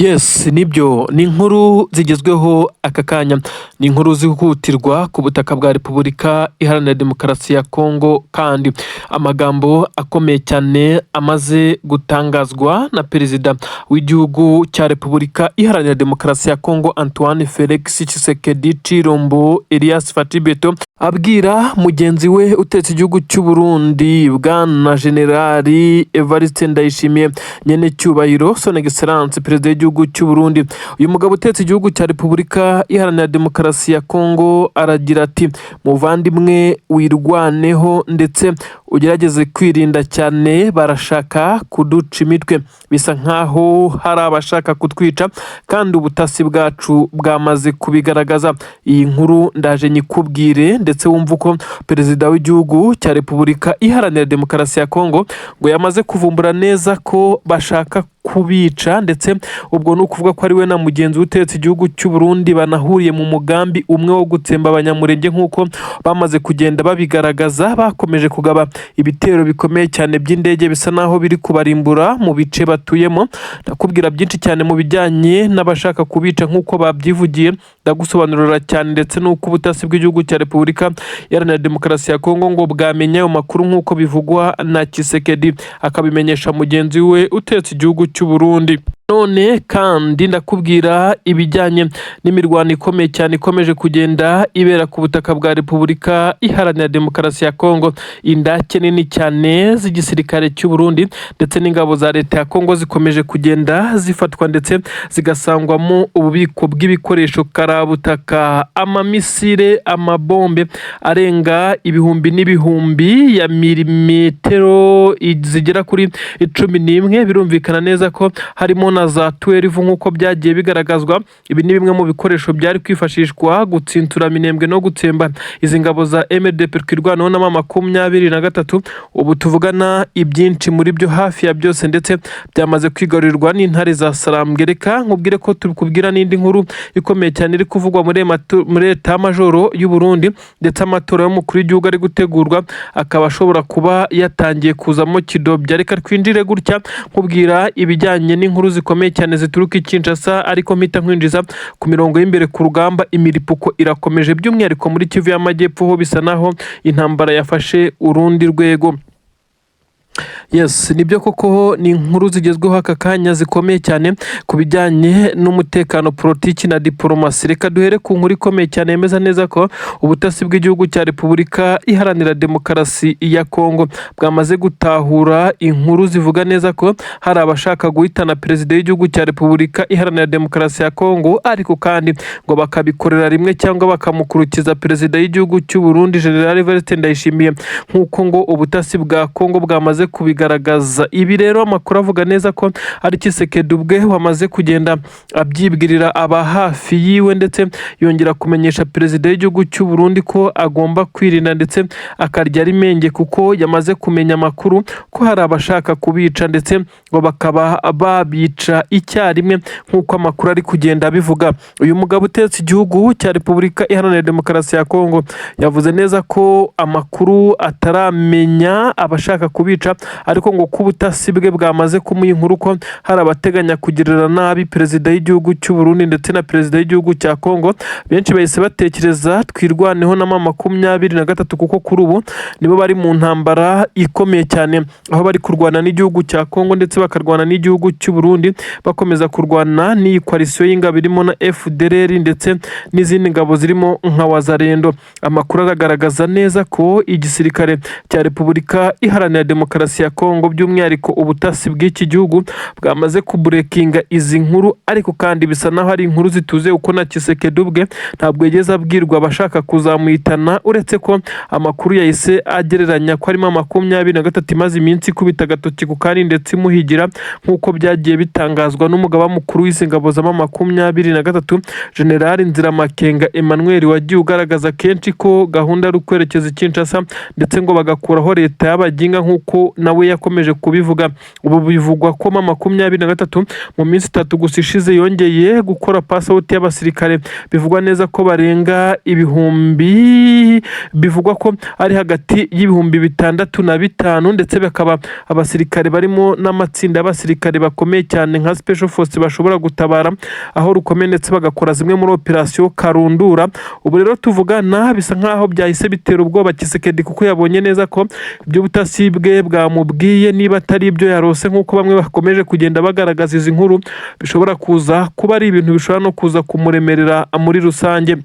Yes, nibyo, ni inkuru zigezweho aka kanya, ni inkuru zihutirwa ku butaka bwa Repubulika Iharanira Demokarasi ya Kongo. Kandi amagambo akomeye cyane amaze gutangazwa na Perezida w'igihugu cya Repubulika Iharanira Demokarasi ya Kongo, Antoine Felix Tshisekedi Tshilombo Elias Fatshi Beto, abwira mugenzi we utetse igihugu cy'u Burundi, Bwana Generali Evariste Ndayishimiye, nyene cyubahiro Son Excellence Perezida w'igihugu cy'u Burundi. Uyu mugabo utetse igihugu cya Repubulika Iharanira Demokarasi ya Kongo aragira ati: "Muvandimwe, wirwaneho ndetse ugerageze kwirinda cyane, barashaka kuduca imitwe, bisa nkaho hari abashaka kutwica kandi ubutasi bwacu bwamaze kubigaragaza." Iyi nkuru ndaje nyikubwire, ndetse wumva uko Perezida w'igihugu cya Repubulika Iharanira Demokarasi ya Kongo ngo yamaze kuvumbura neza ko bashaka kubica, ndetse ubwo ni ukuvuga ko ari we na mugenzi we utetse igihugu cy'u Burundi banahuriye mu mugambi umwe wo gutsemba Abanyamurenge, nk'uko bamaze kugenda babigaragaza. Bakomeje kugaba ibitero bikomeye cyane by'indege, bisa naho biri kubarimbura mu bice batuyemo. Ndakubwira byinshi cyane mu bijyanye n'abashaka kubica nk'uko babyivugiye, ndagusobanurira cyane ndetse n'uko ubutasi bw'igihugu cya Repubulika Iharanira Demokarasi ya Kongo ngo bwamenya ayo makuru, nk'uko bivugwa na Tshisekedi, akabimenyesha mugenzi we utetse igihugu cy'u Burundi. None kandi ndakubwira ibijyanye n'imirwano ikomeye cyane ikomeje kugenda ibera ku butaka bwa Repubulika Iharanira Demokarasi ya Kongo. Indake nini cyane z'igisirikare cy'u Burundi ndetse n'ingabo za leta ya Kongo zikomeje kugenda zifatwa, ndetse zigasangwamo ububiko bw'ibikoresho karabutaka, amamisire, amabombe arenga ibihumbi n'ibihumbi ya milimetero zigera kuri 11. Birumvikana neza ko harimo na za 12 nk'uko byagiye bigaragazwa. Ibi ni bimwe mu bikoresho byari kwifashishwa gutsintura Minembwe no gutsemba izi ngabo za MRDP Twirwaneho na M23. Ubu tuvugana, ibyinshi muri byo, hafi ya byose ndetse, byamaze kwigarurirwa n'intare za Sarambwe. Reka nkubwire ko tukubwira n'indi nkuru ikomeye cyane iri kuvugwa muri état major y'u Burundi, ndetse amatora y'umukuru w'igihugu ari gutegurwa akaba ashobora kuba yatangiye kuzamo kidobya. Reka twinjire gutya nkubwira ibijyanye n'inkuru zikomeye cyane zituruka i Kinshasa, ariko mpita nkwinjiza ku mirongo y'imbere ku rugamba. Imiripuko irakomeje, by'umwihariko muri Kivu y'Amajyepfo, ho bisa naho intambara yafashe urundi rwego. Yes, nibyo koko, ni inkuru zigezweho aka kanya zikomeye cyane ku bijyanye n'umutekano, politiki na diporomasi. Reka duhere ku nkuru ikomeye cyane yemeza neza ko ubutasi bw'igihugu cya Repubulika Iharanira Demokarasi ya Kongo bwamaze gutahura inkuru zivuga neza ko hari abashaka guhitana Perezida w'igihugu cya Repubulika Iharanira Demokarasi ya Kongo, ariko kandi ngo bakabikorera rimwe cyangwa bakamukurikiza Perezida w'igihugu cy'u Burundi, General Evariste Ndayishimiye, nk'uko ngo ubutasi bwa Kongo bwamaze kubigaragaza. Ibi rero amakuru avuga neza ko ari Tshisekedi ubwe wamaze kugenda abyibwirira aba hafi yiwe, ndetse yongera kumenyesha Perezida w'igihugu cy'u Burundi ko agomba kwirinda ndetse akarya ari menge, kuko yamaze kumenya amakuru ko hari abashaka kubica, ndetse ngo bakaba babica icyarimwe, nk'uko amakuru ari kugenda abivuga. Uyu mugabo utetse igihugu cya Repubulika Iharanira Demokarasi ya Kongo yavuze neza ko amakuru ataramenya abashaka kubica, ariko ngo ko ubutasi bwe bwamaze kumuha inkuru ko hari abateganya kugirira nabi Perezida w'igihugu cy'u Burundi ndetse na Perezida w'igihugu cya Kongo. Benshi bahise batekereza Twirwaneho na M23, kuko kuri ubu nibo bari mu ntambara ikomeye cyane, aho bari kurwana n'igihugu cya Kongo ndetse bakarwana n'igihugu cy'u Burundi, bakomeza kurwana n'iyi coalition y'ingabo irimo na FDLR ndetse n'izindi ngabo zirimo nka Wazalendo. Amakuru aragaragaza neza ko igisirikare cya Repubulika Iharanira Demokarasi ya Kongo, by'umwihariko ubutasi bw'iki gihugu, bwamaze kubreakinga izi nkuru, ariko kandi bisa naho ari inkuru zituze, kuko na Tshisekedi ubwe ntabwo yigeze abwirwa abashaka kuzamuhitana, uretse ko amakuru yahise agereranya ko harimo 23 imaze iminsi ikubita agatoki ku kandi ndetse imuhigira, nk'uko byagiye bitangazwa n'umugaba mukuru w'izi ngabo za M23, General Nziramakenga Emmanuel, wagiye ugaragaza kenshi ko gahunda ari ukwerekeza i Kinshasa, ndetse ngo bagakuraho leta y'abaginga, nk'uko nawe we yakomeje kubivuga. Ubu bivugwa ko M23 mu minsi 3 gusa ishize yongeye gukora pass out y'abasirikare, bivugwa neza ko barenga ibihumbi, bivugwa ko ari hagati y'ibihumbi 6 na 5, ndetse bakaba abasirikare barimo n'amatsinda y'abasirikare bakomeye cyane nka Special Force bashobora gutabara aho rukomeye ndetse bagakora zimwe muri operasiyo karundura. Ubu rero tuvugana bisa nkaho byahise bitera ubwoba Tshisekedi, kuko yabonye neza ko iby'ubutasi bwe bwamubwiye, niba atari ibyo yarose nk'uko bamwe bakomeje kugenda bagaragaza izi nkuru, bishobora kuza kuba ari ibintu bishobora no kuza kumuremerera muri rusange.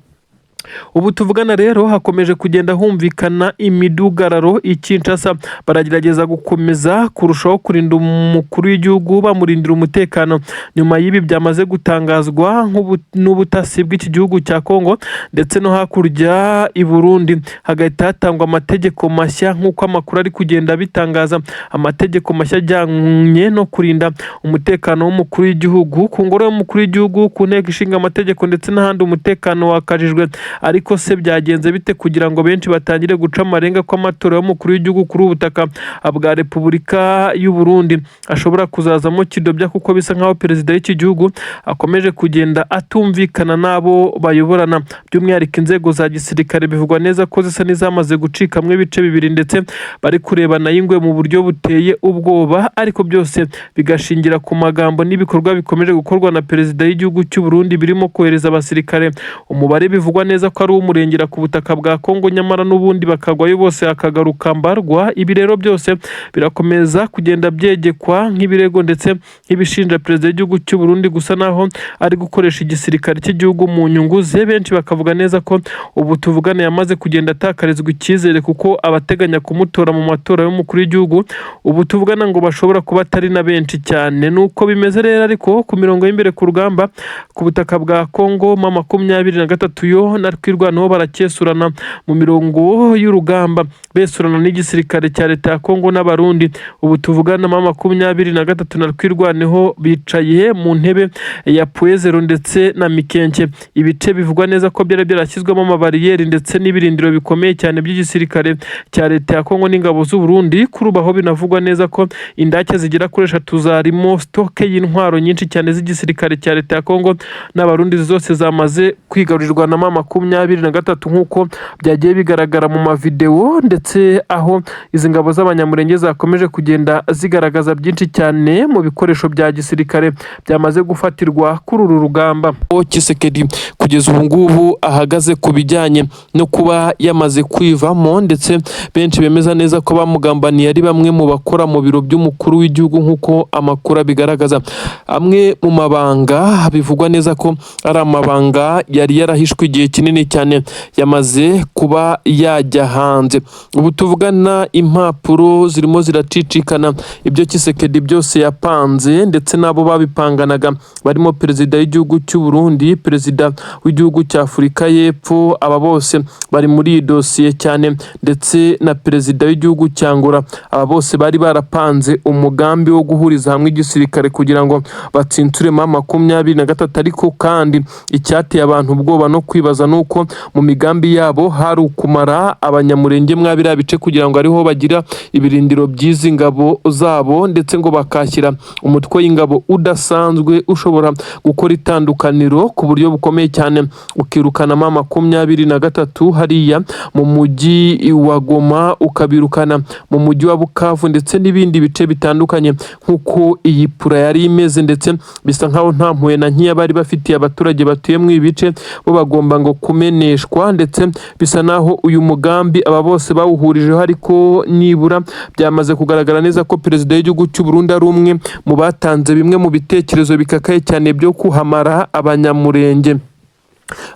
Ubu tuvugana rero hakomeje kugenda humvikana imidugararo i Kinshasa, baragerageza gukomeza kurushaho kurinda umukuru w'igihugu, bamurindira umutekano nyuma y'ibi byamaze gutangazwa n'ubutasi bw'iki gihugu cya Kongo ndetse no hakurya i Burundi, hagahita hatangwa amategeko mashya nk'uko amakuru ari kugenda abitangaza, amategeko mashya ajyanye no kurinda umutekano w'umukuru w'igihugu, ku ngoro y'umukuru w'igihugu, ku nteko ishinga amategeko ndetse n'ahandi umutekano wakajijwe. Ariko se byagenze bite kugira ngo benshi batangire guca amarenga ko amatora y'umukuru w'igihugu kuri ubu butaka bwa Repubulika y'u Burundi ashobora kuzazamo kidobya, kuko bisa nkaho perezida w'iki gihugu akomeje kugenda atumvikana n'abo bayoborana, by'umwihariko inzego za gisirikare bivugwa neza ko zisa n'izamaze gucikamwo ibice bibiri, ndetse bari kurebana y'ingwe mu buryo buteye ubwoba, ariko byose bigashingira ku magambo n'ibikorwa bikomeje gukorwa na perezida w'igihugu cy'u Burundi, birimo kohereza abasirikare umubare bivugwa neza ko ari uw'umurengera ku butaka bwa Kongo, nyamara n'ubundi bakagwayo bose hakagaruka mbarwa. Ibi rero byose birakomeza kugenda byegekwa nk'ibirego ndetse nk'ibishinja perezida w'igihugu cy'u Burundi gusa naho ari gukoresha igisirikare cy'igihugu mu nyungu ze. Benshi bakavuga neza ko ubu tuvugana yamaze kugenda atakarizwa icyizere, kuko abateganya kumutora mu matora y'umukuru w'igihugu ubu tuvugana ngo bashobora kuba atari na benshi cyane. Nuko bimeze rero, ariko ku mirongo y'imbere ku rugamba ku butaka bwa Kongo, M23 yo na Twirwaneho baracyesurana mu mirongo y'urugamba, besurana n'igisirikare cya leta ya Kongo n'Abarundi. Ubu tuvugana M23 na Twirwaneho bicaye mu ntebe ya Pwezero ndetse na Mikenke, ibice bivugwa neza ko byari byarashyizwemo amabariyeri ndetse n'ibirindiro bikomeye cyane by'igisirikare cya leta ya Kongo n'ingabo z'u Burundi. Kuri ubu aho binavugwa neza ko indake zigera kuri 3 zarimo stock y'intwaro nyinshi cyane z'igisirikare cya leta ya Kongo n'Abarundi zose zamaze kwigarurirwa na M23, nk'uko byagiye bigaragara mu mavidewo, ndetse aho izi ngabo z'Abanyamulenge zakomeje kugenda zigaragaza byinshi cyane mu bikoresho bya gisirikare byamaze gufatirwa kuri uru rugamba. Tshisekedi kugeza ubu ngubu ahagaze ku bijyanye no kuba yamaze kwivamo, ndetse benshi bemeza neza ko bamugambaniye ari bamwe mu bakora mu biro by'umukuru w'igihugu, nk'uko amakuru abigaragaza. Amwe mu mabanga bivugwa neza ko ari amabanga yari yarahishwe igihe kinini cyane yamaze kuba yajya hanze. Ubu tuvugana impapuro zirimo ziracicikana ibyo Tshisekedi byose yapanze, ndetse n'abo babipanganaga barimo perezida w'igihugu cy'u Burundi, perezida w'igihugu cya Afurika y'Epfo, aba bose bari muri iyi dosiye cyane, ndetse na perezida w'igihugu cya Angola. Aba bose bari barapanze umugambi wo guhuriza hamwe igisirikare kugira ngo batsinture M23. Ariko kandi icyateye abantu ubwoba no kwibaza nuko mu migambi yabo hari ukumara Abanyamurenge mwa biriya bice kugira ngo ariho bagira ibirindiro by'izi ngabo zabo, ndetse ngo bakashyira umutwe w'ingabo udasanzwe ushobora gukora itandukaniro ku buryo bukomeye cyane, ukirukana M23 hariya mu mujyi wa Goma, ukabirukana mu mujyi wa Bukavu ndetse n'ibindi bice bitandukanye, nk'uko iyi plan yari imeze. Ndetse bisa nkaho nta mpuhwe na nkeya bari bafitiye abaturage batuye mu ibi bice, bo bagomba ngo kumeneshwa, ndetse bisa naho uyu mugambi aba bose bawuhurijeho. Ariko nibura byamaze kugaragara neza ko perezida w'igihugu cy'u Burundi ari umwe mu batanze bimwe mu bitekerezo bikakaye cyane byo kuhamara Abanyamurenge.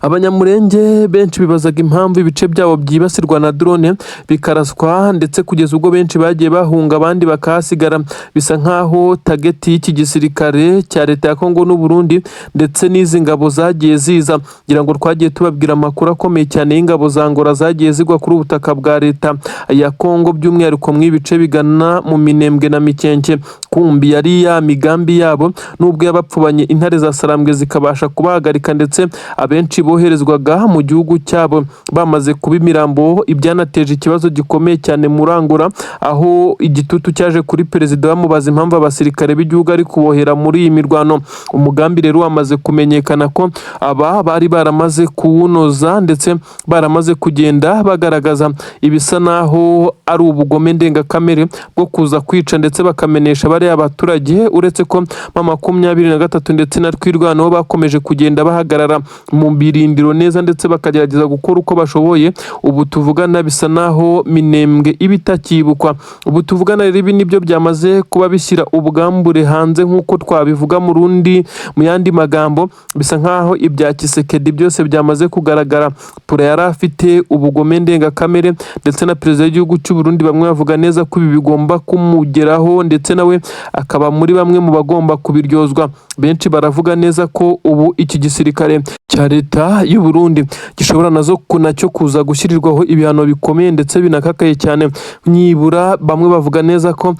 Abanyamurenge benshi bibazaga impamvu ibice byabo byibasirwa na drone bikaraswa, ndetse kugeza ubwo benshi bagiye bahunga abandi bakahasigara. Bisa nkaho target y'iki gisirikare cya leta ya Kongo n'u Burundi ndetse n'izi ngabo zagiye ziza, ngira ngo twagiye tubabwira amakuru akomeye cyane y'ingabo za Angola zagiye zigwa kuri ubutaka bwa leta ya Kongo, by'umwihariko mu ibice bigana mu Minembwe na Mikenke. Kumbi yari ya migambi yabo, nubwo yabapfubanye intare za Sarambwe zikabasha kubahagarika, ndetse abenshi Benshi boherezwaga mu gihugu cyabo bamaze kuba imirambo, ibyanateje ikibazo gikomeye cyane muri Angola, aho igitutu cyaje kuri perezida bamubaza impamvu abasirikare b'igihugu ari kubohera muri iyi mirwano. Umugambi rero wamaze kumenyekana ko aba bari baramaze kuwunoza, ndetse baramaze kugenda bagaragaza ibisa naho ari ubugome ndengakamere bwo kuza kwica ndetse bakamenesha bariya baturage, uretse ko M23 ndetse na Twirwaneho bakomeje kugenda bahagarara mu birindiro neza ndetse bakagerageza gukora uko bashoboye. Ubu tuvugana bisa naho Minembwe iba itakibukwa. Ubu tuvugana rero ibi nibyo byamaze kuba bishyira ubwambure hanze, nk'uko twabivuga mu rundi mu yandi magambo, bisa nkaho ibya Tshisekedi byose byamaze kugaragara. Pura yari afite ubugome ndengakamere, ndetse na perezida w'igihugu cy'u Burundi bamwe bavuga neza ko ibi bigomba kumugeraho, ndetse nawe akaba muri bamwe mu bagomba kubiryozwa. Benshi baravuga neza ko ubu iki gisirikare cya leta y'u Burundi gishobora nazo nacyo kuza gushyirirwaho ibihano bikomeye ndetse binakakaye cyane. Nyibura bamwe bavuga neza ko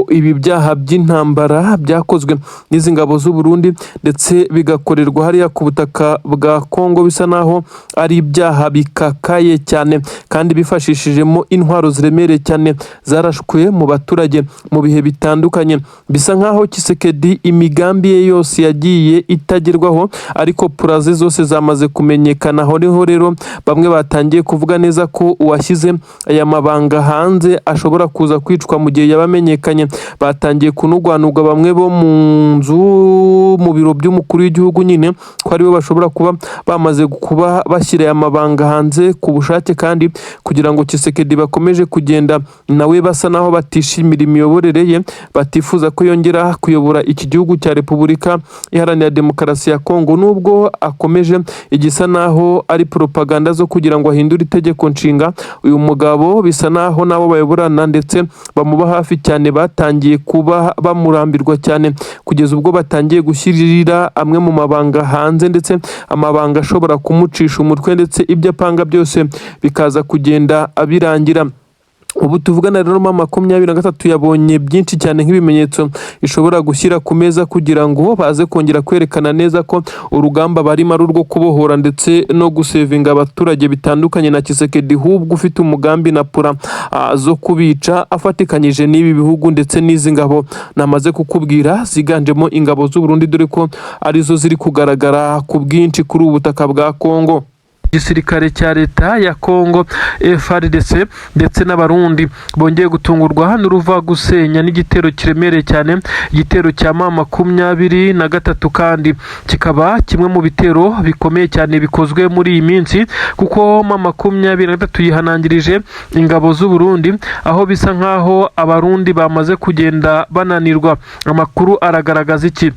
ibi byaha by'intambara byakozwe n'izi ngabo z'u Burundi ndetse bigakorerwa hariya ku butaka bwa Kongo bisa naho ari ibyaha bikakaye cyane, kandi bifashishijemo intwaro ziremereye cyane zarashwe mu baturage mu bihe bitandukanye. Bisa nkaho Tshisekedi imigambi ye yose yagiye itagerwaho, ariko puraze zose zamaze kumenyekana. Aho niho rero bamwe batangiye kuvuga neza ko uwashyize aya mabanga hanze ashobora kuza kwicwa mu gihe yaba amenyekanye. Batangiye kunugwanugwa bamwe bo mu nzu mu biro by'umukuru w'igihugu nyine, ko aribo bashobora kuba bamaze kuba bashyira aya mabanga hanze ku bushake, kandi kugira ngo Tshisekedi bakomeje kugenda nawe basa naho batishimira imiyoborere ye, batifuza ko yongera kuyobora iki gihugu cya Repubulika Iharanira Demokarasi ya Kongo, nubwo akomeje igisa naho ari propaganda zo kugira ngo ahindure itegeko nshinga. Uyu mugabo bisa naho nabo bayoborana ndetse bamuba hafi cyane batangiye kuba bamurambirwa cyane, kugeza ubwo batangiye gushyirira amwe mu mabanga hanze, ndetse amabanga ashobora kumucisha umutwe, ndetse ibyo apanga byose bikaza kugenda birangira. Ubu tuvugana rero M23 yabonye byinshi cyane nk'ibimenyetso ishobora gushyira ku meza kugira ngo baze kongera kwerekana neza ko urugamba barimo ari urwo kubohora ndetse no gusevinga abaturage, bitandukanye na Tshisekedi hubwo ufite umugambi na pura zo kubica afatikanyije n'ibi bihugu ndetse n'izi ngabo namaze kukubwira ziganjemo ingabo z'u Burundi, dore ko arizo ziri kugaragara ku bwinshi kuri ubu butaka bwa Kongo. Igisirikare cya leta ya Kongo FARDC ndetse n'Abarundi bongeye gutungurwa n'uruva gusenya n'igitero kiremereye cyane, igitero cya M23, kandi kikaba kimwe mu bitero bikomeye cyane bikozwe muri iyi minsi, kuko M23 yihanangirije ingabo z'u Burundi, aho bisa nkaho Abarundi bamaze kugenda bananirwa. Amakuru aragaragaza iki?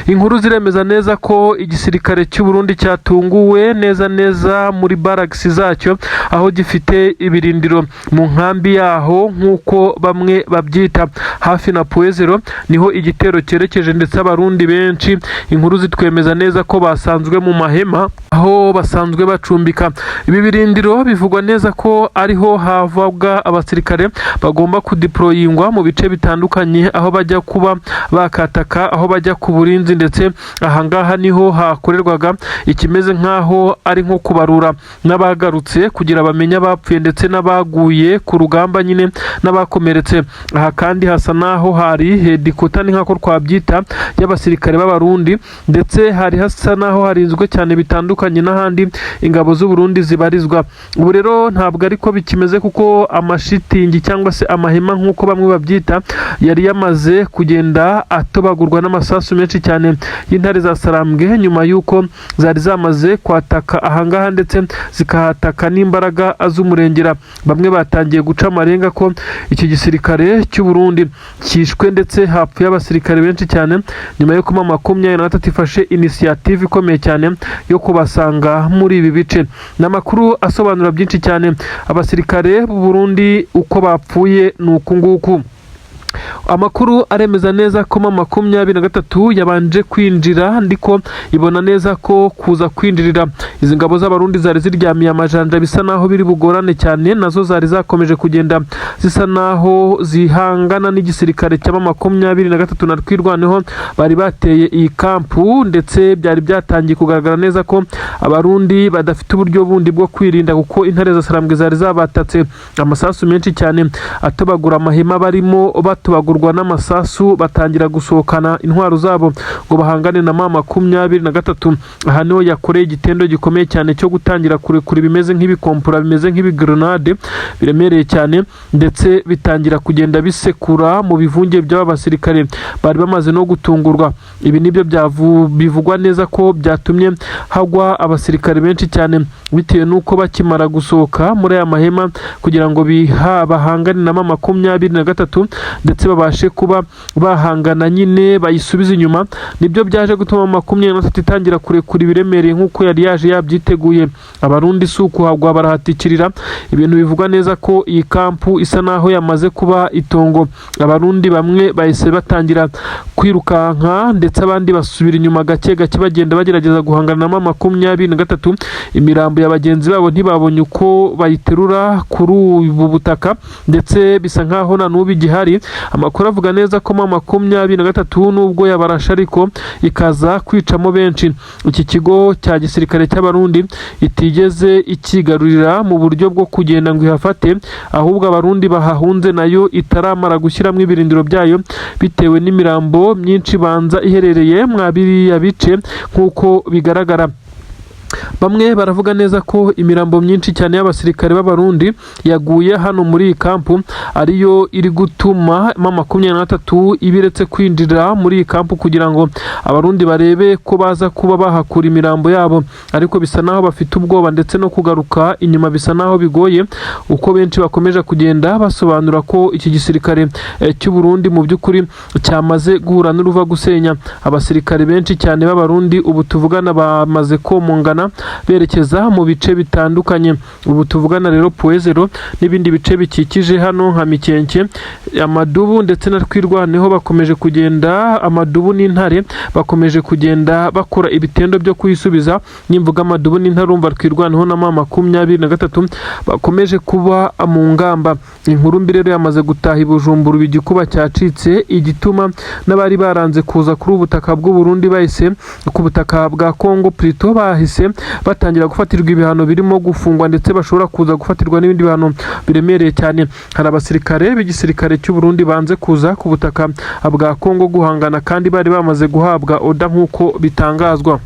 Inkuru ziremeza neza ko igisirikare cy'u Burundi cyatunguwe neza neza muri barracks zacyo, aho gifite ibirindiro mu nkambi yaho nk'uko bamwe babyita, hafi na Point Zéro niho igitero cyerekeje, ndetse Abarundi benshi inkuru zitwemeza neza ko basanzwe mu mahema aho basanzwe bacumbika. Ibi birindiro bivugwa neza ko ariho havaga abasirikare bagomba kudeployingwa mu bice bitandukanye, aho bajya kuba bakataka, aho bajya ku burinzi, ndetse ahangaha niho hakorerwaga ikimeze nk'aho ari nko kubarura n'abagarutse kugira bamenye abapfuye ndetse n'abaguye ku rugamba nyine n'abakomeretse. Aha kandi hasa n'aho hari headquarter, ni nk'ako twabyita, y'abasirikare b'Abarundi, ndetse hari hasa n'aho harinzwe cyane bitandukanye n'ahandi ingabo z'u Burundi zibarizwa. Ubu rero ntabwo ariko bikimeze, kuko amashitingi cyangwa se amahema nk'uko bamwe babyita yari yamaze kugenda atobagurwa n'amasasu menshi cyane y'intare za Sarambwe, nyuma y'uko zari zamaze kwataka ahangaha ndetse zikahataka n'imbaraga z'umurengera. Bamwe batangiye guca amarenga ko iki gisirikare cy'u Burundi cyishwe ndetse hapfuye abasirikare benshi cyane, nyuma yo kuba M23 ifashe initiative ikomeye cyane yo kubasanga muri ibi bice. Ni amakuru asobanura byinshi cyane. Abasirikare b'u Burundi uko bapfuye ni uku nguku. Amakuru aremeza neza ko M23 yabanje kwinjira, ndiko ibona neza ko kuza kwinjirira izi ngabo z'Abarundi zari ziryamiye amajanja bisa naho biri bugorane cyane. Nazo zari zakomeje kugenda zisa naho zihangana n'igisirikare cya M23 na Twirwaneho bari bateye iyi kampu, ndetse byari byatangiye kugaragara neza ko Abarundi badafite uburyo bundi bwo kwirinda, kuko intare za Sarambwe zari zabatatse amasasu menshi cyane atobagura amahema barimo, batobagurwa n'amasasu, batangira gusohokana intwaro zabo ngo bahangane na M23. Aha niho yakoreye igitendo gikomeye cyane cyo gutangira kurekura ibimeze nk'ibikompura, bimeze nk'ibigrenade biremereye cyane, ndetse bitangira kugenda bisekura mu bivunge by'aba basirikare bari bamaze no gutungurwa. Ibi nibyo bivugwa neza ko byatumye hagwa abasirikare benshi cyane, bitewe n'uko bakimara gusohoka muri aya mahema kugira ngo bahangane na M23 ndetse babashe kuba bahangana nyine bayisubize inyuma, nibyo byaje gutuma 23 itangira kurekura ibiremereye nk'uko yari yaje yabyiteguye. Abarundi si ukuhagwa, barahatikirira. Ibintu bivugwa neza ko iyi kampu isa naho yamaze kuba itongo. Abarundi bamwe bahise batangira kwirukanka, ndetse abandi basubira inyuma gake gake, bagenda bagerageza guhangana na M23. Imirambo ya bagenzi babo ntibabonye uko bayiterura kuri ubu butaka, ndetse bisa nkaho na n'ubu igihari. Amakuru avuga neza ko M23 nubwo yabarashe ariko ikaza kwicamo benshi, iki kigo cya gisirikare cy'Abarundi itigeze ikigarurira mu buryo bwo kugenda ngo ihafate, ahubwo Abarundi bahahunze nayo itaramara gushyiramo ibirindiro byayo, bitewe n'imirambo myinshi banza iherereye mwa biriya bice. Nk'uko bigaragara, bamwe baravuga neza ko imirambo myinshi cyane y'abasirikare b'Abarundi yaguye hano muri iyi kampu ariyo iri gutuma M23 ibiretse kwinjira muri iyi kampu kugira ngo Abarundi barebe ko baza kuba bahakura imirambo yabo, ariko bisa naho bafite ubwoba, ndetse no kugaruka inyuma bisa naho bigoye, uko benshi bakomeje kugenda basobanura ko iki gisirikare cy'u Burundi mu by'ukuri cyamaze guhura n'uruva gusenya. Abasirikare benshi cyane b'Abarundi ubu tuvugana bamaze komongana berekeza mu bice bitandukanye. Ubu tuvugana rero, Point Zéro n'ibindi bice bikikije hano nka Mikenke, Amadubu ndetse na Twirwaneho bakomeje kugenda, Amadubu n'Intare bakomeje kugenda bakora ibitendo byo kuyisubiza. Nimvuga Amadubu n'Intare, urumva Twirwaneho na M23 bakomeje kuba mu ngamba. Inkuru mbi rero yamaze gutaha i Bujumbura, igikuba cyacitse, igituma n'abari baranze kuza kuri ubu butaka bw'u Burundi bahise ku butaka bwa Congo plutôt bahise batangira gufatirwa ibihano birimo gufungwa, ndetse bashobora kuza gufatirwa n'ibindi bihano biremereye cyane. Hari abasirikare b'igisirikare cy'u Burundi banze kuza ku butaka bwa Congo guhangana kandi bari bamaze guhabwa order, nk'uko bitangazwa.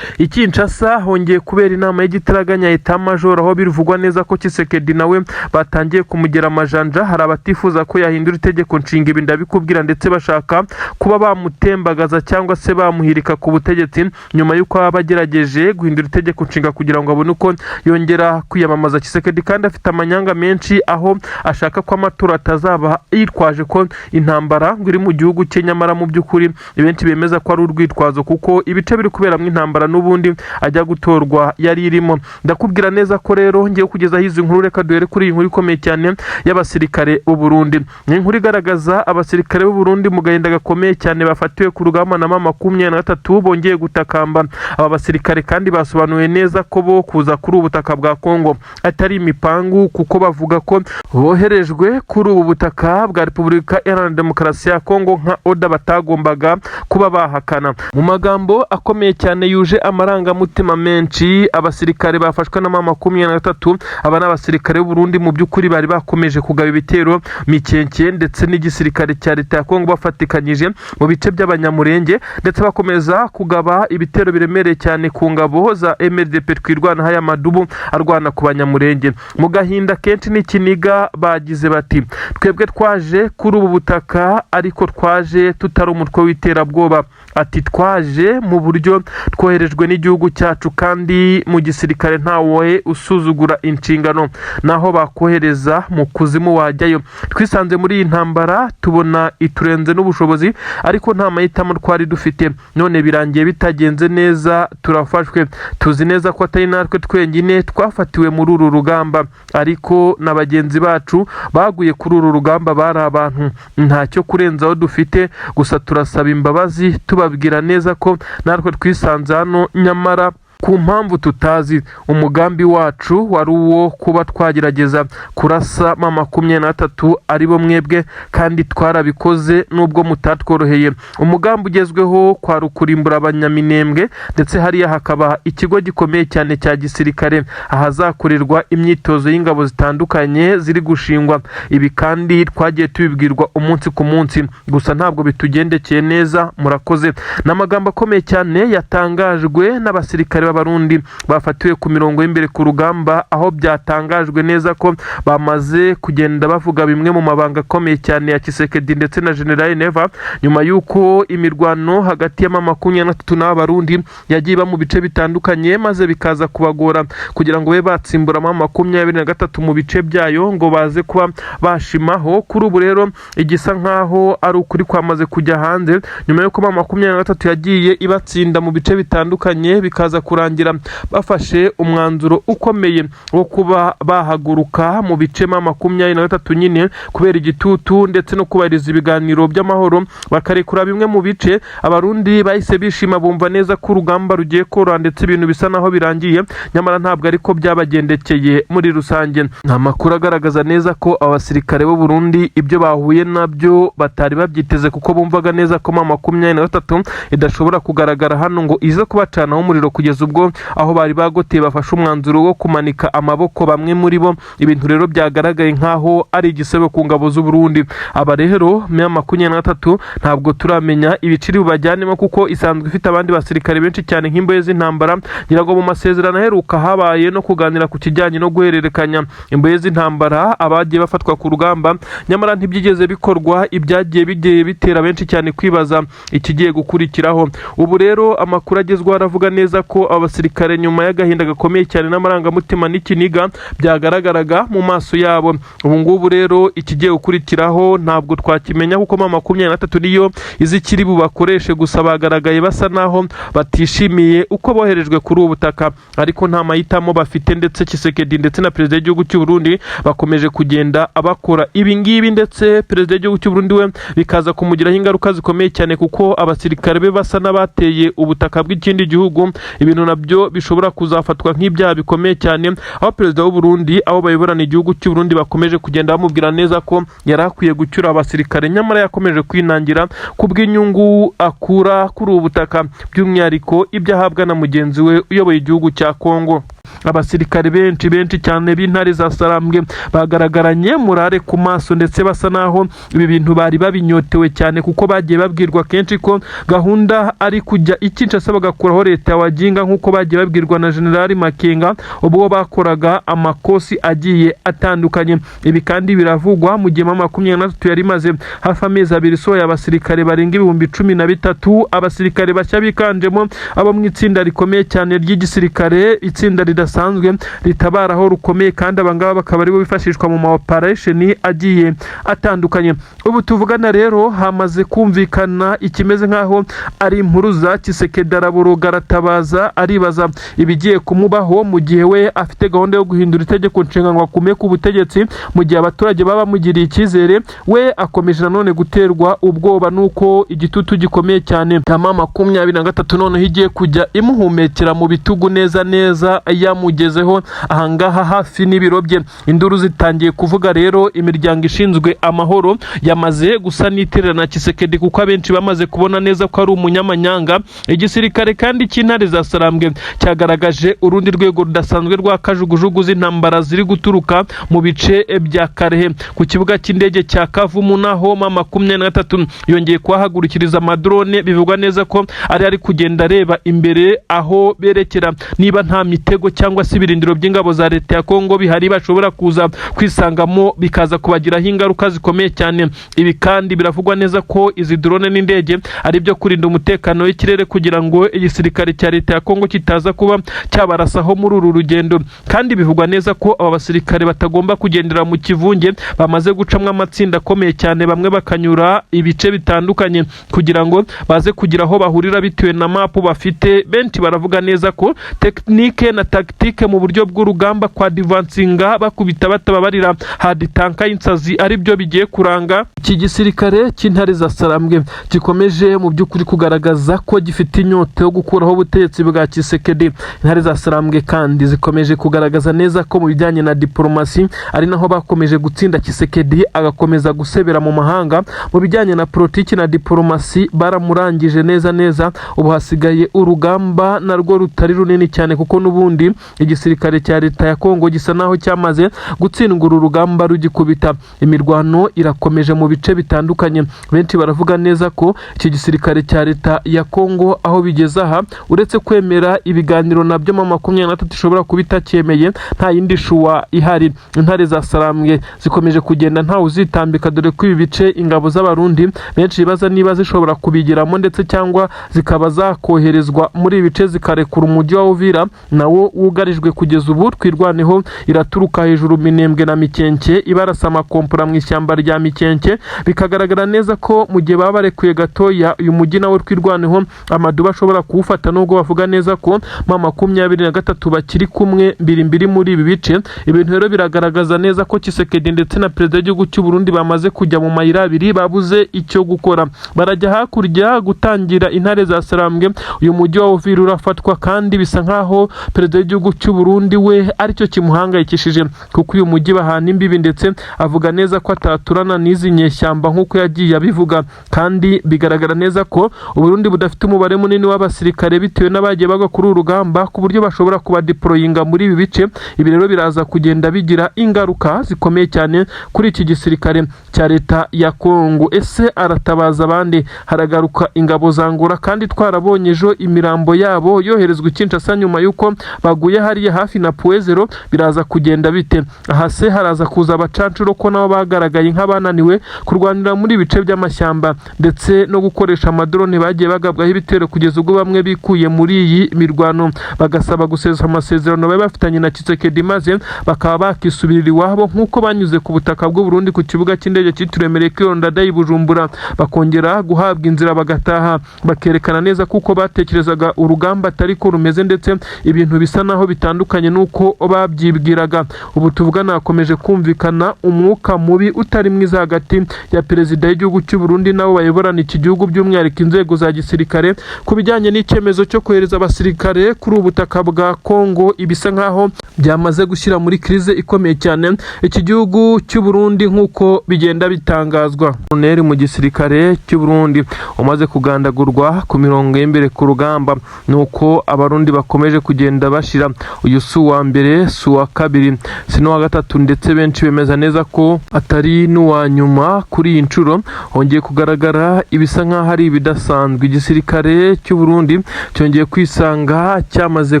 I Kinshasa hongeye kubera inama y'igitaraganya état-major, aho bivugwa neza ko Tshisekedi nawe batangiye kumugera amajanja. Hari abatifuza ko yahindura itegeko nshinga, ibi ndabikubwira, ndetse bashaka kuba bamutembagaza cyangwa se bamuhirika ku butegetsi nyuma y'uko aba agerageje guhindura itegeko nshinga kugira ngo abone uko yongera kwiyamamaza. Tshisekedi kandi afite amanyanga menshi, aho ashaka ko amatora atazaba, yitwaje ko intambara ngo iri mu gihugu cye, nyamara mu by'ukuri benshi bemeza ko ari urwitwazo, kuko ibice biri kuberamo intambara n'ubundi ajya gutorwa yari irimo. Ndakubwira neza ko rero ngiye kugezaho izi nkuru. Reka duhere kuri iyi nkuru ikomeye cyane y'abasirikare b'u Burundi. Ni inkuru igaragaza abasirikare b'u Burundi mu gahinda gakomeye cyane bafatiwe ku rugamba na M23 bongeye gutakamba. Aba basirikare kandi basobanuye neza ko bo kuza kuri ubu butaka bwa Kongo atari imipangu, kuko bavuga ko boherejwe kuri ubu butaka bwa Repubulika Iharanira Demokarasi ya Kongo nka order batagombaga kuba bahakana. Mu magambo akomeye cyane yuje amarangamutima menshi, abasirikare bafashwe na M23, aba ni abasirikare b'u Burundi mu by'ukuri bari bakomeje kugaba ibitero Mikenke ndetse n'igisirikare cya leta ya Kongo bafatikanyije mu bice by'Abanyamurenge, ndetse bakomeza kugaba ibitero biremereye cyane ku ngabo za MRDP Twirwanaho, aya madubu arwana ku Banyamurenge. Mu gahinda kenshi n'ikiniga bagize bati: "Twebwe twaje kuri ubu butaka, ariko twaje tutari umutwe w'iterabwoba." Ati: "Twaje mu buryo twoherejwe na leta ya Kongo, ndetse Twoherejwe n'igihugu cyacu, kandi mu gisirikare ntawe usuzugura inshingano, naho bakohereza mu kuzimu wajyayo. Twisanze muri iyi ntambara tubona iturenze n'ubushobozi, ariko nta mahitamo twari dufite. None birangiye bitagenze neza, turafashwe. Tuzi neza ko atari natwe twenyine twafatiwe muri uru rugamba, ariko na bagenzi bacu baguye kuri uru rugamba bari abantu. Ntacyo kurenzaho dufite, gusa turasaba imbabazi tubabwira neza ko natwe twisanze hano nyamara ku mpamvu tutazi. Umugambi wacu wari uwo kuba twagerageza kurasa M23, aribo mwebwe, kandi twarabikoze nubwo mutatworoheye. Umugambi ugezweho kwari ukurimbura Abanyaminembwe, ndetse hariya hakaba ikigo gikomeye cyane cya gisirikare ahazakorerwa imyitozo y'ingabo zitandukanye ziri gushingwa. Ibi kandi twagiye tubibwirwa umunsi ku munsi, gusa ntabwo bitugendekeye neza. Murakoze." Ni amagambo akomeye cyane yatangajwe n'abasirikare b'Abarundi bafatiwe ku mirongo y'imbere ku rugamba, aho byatangajwe neza ko bamaze kugenda bavuga bimwe mu mabanga akomeye cyane ya Tshisekedi ndetse na General Neva, nyuma y'uko imirwano hagati ya M23 n'Abarundi yagiye iba mu bice bitandukanye, maze bikaza kubagora kugira ngo babe batsimbura M23 mu bice byayo ngo baze kuba bashimaho. Kuri ubu rero igisa nkaho ari ukuri kwamaze kujya hanze, nyuma y'uko M23 yagiye ibatsinda mu bice bitandukanye, bikaza kurangira bafashe umwanzuro ukomeye wo kuba bahaguruka mu bice M23 nyine, kubera igitutu ndetse no kubahiriza ibiganiro by'amahoro, bakarekura bimwe mu bice. Abarundi bahise bishima, bumva neza ko urugamba rugiye koroha ndetse ibintu bisa naho birangiye, nyamara ntabwo ariko byabagendekeye muri rusange. Nta makuru agaragaza neza ko abasirikare b'u Burundi ibyo bahuye nabyo batari babyiteze, kuko bumvaga neza ko M23 idashobora kugaragara hano ngo ize kubacanaho umuriro, kugeza ubwo aho bari bagoteye bafashe umwanzuro wo kumanika amaboko bamwe muri bo. Ibintu rero byagaragaye nk'aho ari igisebo ku ngabo z'u Burundi. Aba rero M23 ntabwo turamenya ibiciri bubajyanemo, kuko isanzwe ifite abandi basirikare benshi cyane nk'imbohe z'intambara. Ngira ngo mu masezerano aheruka habaye no kuganira ku kijyanye no guhererekanya imbohe z'intambara, abagiye bafatwa ku rugamba, nyamara ntibyigeze bikorwa. Ibyagiye bigiye bitera benshi cyane kwibaza ikigiye gukurikiraho. Ubu rero amakuru agezweho aravuga neza ko abasirikare, nyuma y'agahinda gakomeye cyane n'amarangamutima n'ikiniga byagaragaraga mu maso yabo, ubu ngubu rero ikigiye gukurikiraho ntabwo twakimenya, kuko M23 niyo izi ikiri bubakoreshe. Gusa bagaragaye basa naho batishimiye uko boherejwe kuri ubu butaka, ariko nta mahitamo bafite. Ndetse Tshisekedi ndetse na perezida w'igihugu cy'u Burundi bakomeje kugenda abakora ibi ngibi, ndetse perezida w'igihugu cy'u Burundi we bikaza kumugiraho ingaruka zikomeye cyane, kuko abasirikare be basa n'abateye ubutaka bw'ikindi gihugu, ibintu nabyo bishobora kuzafatwa nk'ibyaha bikomeye cyane, aho perezida w'u Burundi, abo bayoborana igihugu cy'u Burundi, bakomeje kugenda bamubwira neza ko yari akwiye gucyura abasirikare, nyamara yakomeje kwinangira kubw'inyungu akura kuri ubu butaka, by'umwihariko ibyo ahabwa na mugenzi we uyoboye igihugu cya Kongo. Abasirikare benshi benshi cyane b'intare za Sarambwe bagaragaranye murare ku maso, ndetse basa naho ibi bintu bari babinyotewe cyane, kuko bagiye babwirwa kenshi ko gahunda ari kujya i Kinshasa bagakuraho leta ya Waginga, nk'uko bagiye babwirwa na General Makenga ubwo bakoraga amakosi agiye atandukanye. Ibi kandi biravugwa mu gihe M23 yari imaze hafi amezi 2 isohoye abasirikare barenga 13,000, abasirikare bashya biganjemo abo mu itsinda rikomeye cyane ry'igisirikare, itsinda ridasanzwe ritabara aho rukomeye, kandi abangaba bakaba aribo bifashishwa mu ma operation agiye atandukanye. Ubu tuvugana rero hamaze kumvikana ikimeze nk'aho ari impuruza. Tshisekedi araboroga, aratabaza, aribaza ibigiye kumubaho mu gihe we afite gahunda yo guhindura itegeko nshinga ngo akume ku butegetsi, mu gihe abaturage baba bamugiriye icyizere. We akomeje nanone guterwa ubwoba n'uko igitutu gikomeye cyane cya M23 noneho igiye kujya imuhumekera mu bitugu neza neza, yamugezeho ahangaha hafi n'ibiro bye. Induru zitangiye kuvuga rero, imiryango ishinzwe amahoro yamaze gusa n'iterana Tshisekedi, kuko abenshi bamaze kubona neza ko ari umunyamanyanga. Igisirikare kandi cy'intare za Sarambwe cyagaragaje urundi rwego rudasanzwe rwa kajugujugu z'intambara ziri guturuka mu bice bya Karehe ku kibuga cy'indege cya Kavumu, naho M23 yongeye kuhahagurukiriza amadrone. Bivugwa neza ko ari kugenda areba imbere aho berekera niba nta mitego cyangwa cyangwa se ibirindiro by'ingabo za leta ya Kongo bihari bashobora kuza kwisangamo bikaza kubagiraho ingaruka zikomeye cyane. Ibi kandi biravugwa neza ko izi drone n'indege ari ibyo kurinda umutekano w'ikirere kugira ngo igisirikare cya leta ya Kongo kitaza kuba cyabarasaho muri uru rugendo. Kandi bivugwa neza ko aba basirikare batagomba kugendera mu kivunge, bamaze gucamwo amatsinda akomeye cyane, bamwe bakanyura ibice bitandukanye kugira ngo baze kugira aho bahurira bitewe na mapu bafite. Benshi baravuga neza ko technique na tactique mu buryo bw'urugamba kwa advancinga bakubita batababarira hadi tanka y'insazi ari byo bigiye kuranga iki gisirikare cy'intare za Sarambwe gikomeje mu by'ukuri kugaragaza ko gifite inyota yo gukuraho ubutegetsi bwa Tshisekedi. Intare za Sarambwe kandi zikomeje kugaragaza neza ko mu bijyanye na diplomasi ari naho bakomeje gutsinda Tshisekedi agakomeza gusebera mu mahanga. Mu bijyanye na politiki na diplomasi baramurangije neza neza. Ubu hasigaye urugamba narwo rutari runini cyane, kuko n'ubundi igisirikare cya leta ya Kongo gisa naho cyamaze gutsindwa uru rugamba rugikubita. Imirwano irakomeje mu bice bitandukanye. Benshi baravuga neza ko iki gisirikare cya leta ya Kongo aho bigeze aha, uretse kwemera ibiganiro nabyo M23 ishobora kuba itacyemeye, nta yindi choix ihari. Intare za Sarambwe zikomeje kugenda ntawe uzitambika, dore ko ibi bice ingabo z'Abarundi benshi bibaza niba zishobora kubigeramo ndetse cyangwa zikaba zakoherezwa muri ibi bice zikarekura umujyi wa Uvira nawo wugarijwe kugeza ubu. Twirwaneho iraturuka hejuru Minembwe na Mikenke ibarasa amakompora mu ishyamba rya Mikenke, bikagaragara neza ko mu gihe baba barekuye gatoya uyu mujyi nawo Twirwaneho amaduba ashobora kuwufata, nubwo bavuga neza ko M23 bakiri kumwe mbiri mbiri muri ibi bice. Ibintu rero biragaragaza neza ko Tshisekedi ndetse na perezida w'igihugu cy'u Burundi bamaze kujya mu mayira abiri, babuze icyo gukora. Barajya hakurya gutangira intare za Sarambwe, uyu mujyi wa Uvira urafatwa, kandi bisa nkaho perezida w'igihugu cy'u Burundi we aricyo kimuhangayikishije, kuko uyu mujyi bahana imbibi, ndetse avuga neza ko ataturana n'izi nyeshyamba nk'uko yagiye abivuga. Kandi bigaragara neza ko Uburundi budafite umubare munini w'abasirikare bitewe n'abagiye bagwa kuri uru rugamba, ku buryo bashobora kubadeployinga muri ibi bice. Ibi rero biraza kugenda bigira ingaruka zikomeye cyane kuri iki gisirikare cya leta ya Kongo. Ese aratabaza abandi? Haragaruka ingabo za Angola, kandi twarabonye ejo imirambo yabo yoherezwa i Kinshasa nyuma y'uko baguye hariya hafi na Point Zéro. Biraza kugenda bite aha? Se haraza kuza abacancuro, ko nabo bagaragaye nk'abananiwe kurwanira muri ibice by'amashyamba ndetse no gukoresha amadrone, bagiye bagabwaho ibitero kugeza ubwo bamwe bikuye muri iyi mirwano bagasaba gusesa amasezerano bari bafitanye na Tshisekedi, maze bakaba bakisubirira iwabo nk'uko banyuze ku butaka bw'u Burundi ku kibuga cy'indege cyitiriwe Melchior Ndadaye i Bujumbura, bakongera guhabwa inzira bagataha, bakerekana neza kuko batekerezaga urugamba atari ko rumeze, ndetse ibintu bisa naho bitandukanye n'uko babyibwiraga. Ubu tuvugana hakomeje kumvikana umwuka mubi utari mwiza hagati ya perezida w'igihugu cy'u Burundi nabo bayoborana iki gihugu, by'umwihariko inzego za gisirikare, ku bijyanye n'icyemezo cyo kohereza abasirikare kuri ubu butaka bwa Kongo, ibisa nkaho byamaze gushyira muri crise ikomeye cyane iki gihugu cy'u Burundi nk'uko bigenda bitangazwa. Colonel mu gisirikare cy'u Burundi umaze kugandagurwa ku mirongo y'imbere ku rugamba, nuko Abarundi bakomeje kugenda bashira. Uyu si uwa mbere, si uwa kabiri, si n'uwa gatatu, ndetse benshi bemeza neza ko atari n'uwa nyuma. Kuri iyi nshuro hongeye kugaragara ibisa nk'aho ari ibidasanzwe. Igisirikare cy'u Burundi cyongeye kwisanga cyamaze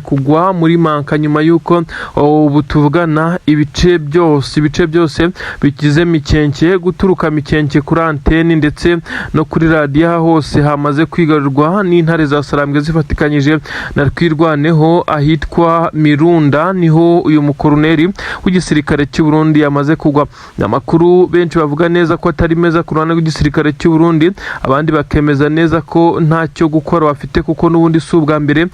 kugwa muri manka nyuma y'uko ubu tuvugana ibice byose bigize Mikenke, guturuka Mikenke kuri anteni ndetse no kuri radiyo, aha hose hamaze kwigarurwa n'intare za Sarambwe zifatikanyije na Twirwaneho. Ahitwa Mirunda niho uyu mukoroneri w'igisirikare cy'u Burundi yamaze kugwa. Amakuru benshi bavuga neza ko atari meza ku ruhande rw'igisirikare cy'u Burundi, abandi bakemeza neza ko ntacyo gukora bafite, kuko n'ubundi si ubwa mbere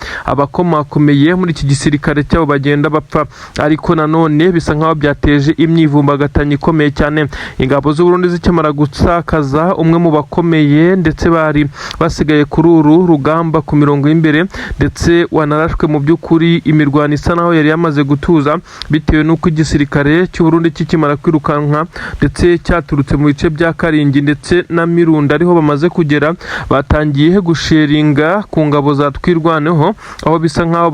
abakomakomeye muri iki gisirikare cyabo bagenda bapfa. Ariko nanone bisa nkaho byateje imyivumbagatanyo ikomeye cyane. Ingabo z'u Burundi zikimara gutakaza umwe mu bakomeye ndetse bari basigaye kuri uru rugamba ku mirongo y'imbere, ndetse wanarashwe, mu by'ukuri imirwano isa naho yari yamaze gutuza, bitewe n'uko igisirikare cy'u Burundi kikimara kwirukanka ndetse cyaturutse mu bice bya Karingi ndetse na Mirunda ariho bamaze kugera, batangiye gusheringa ku ngabo za Twirwaneho, aho bisa nkaho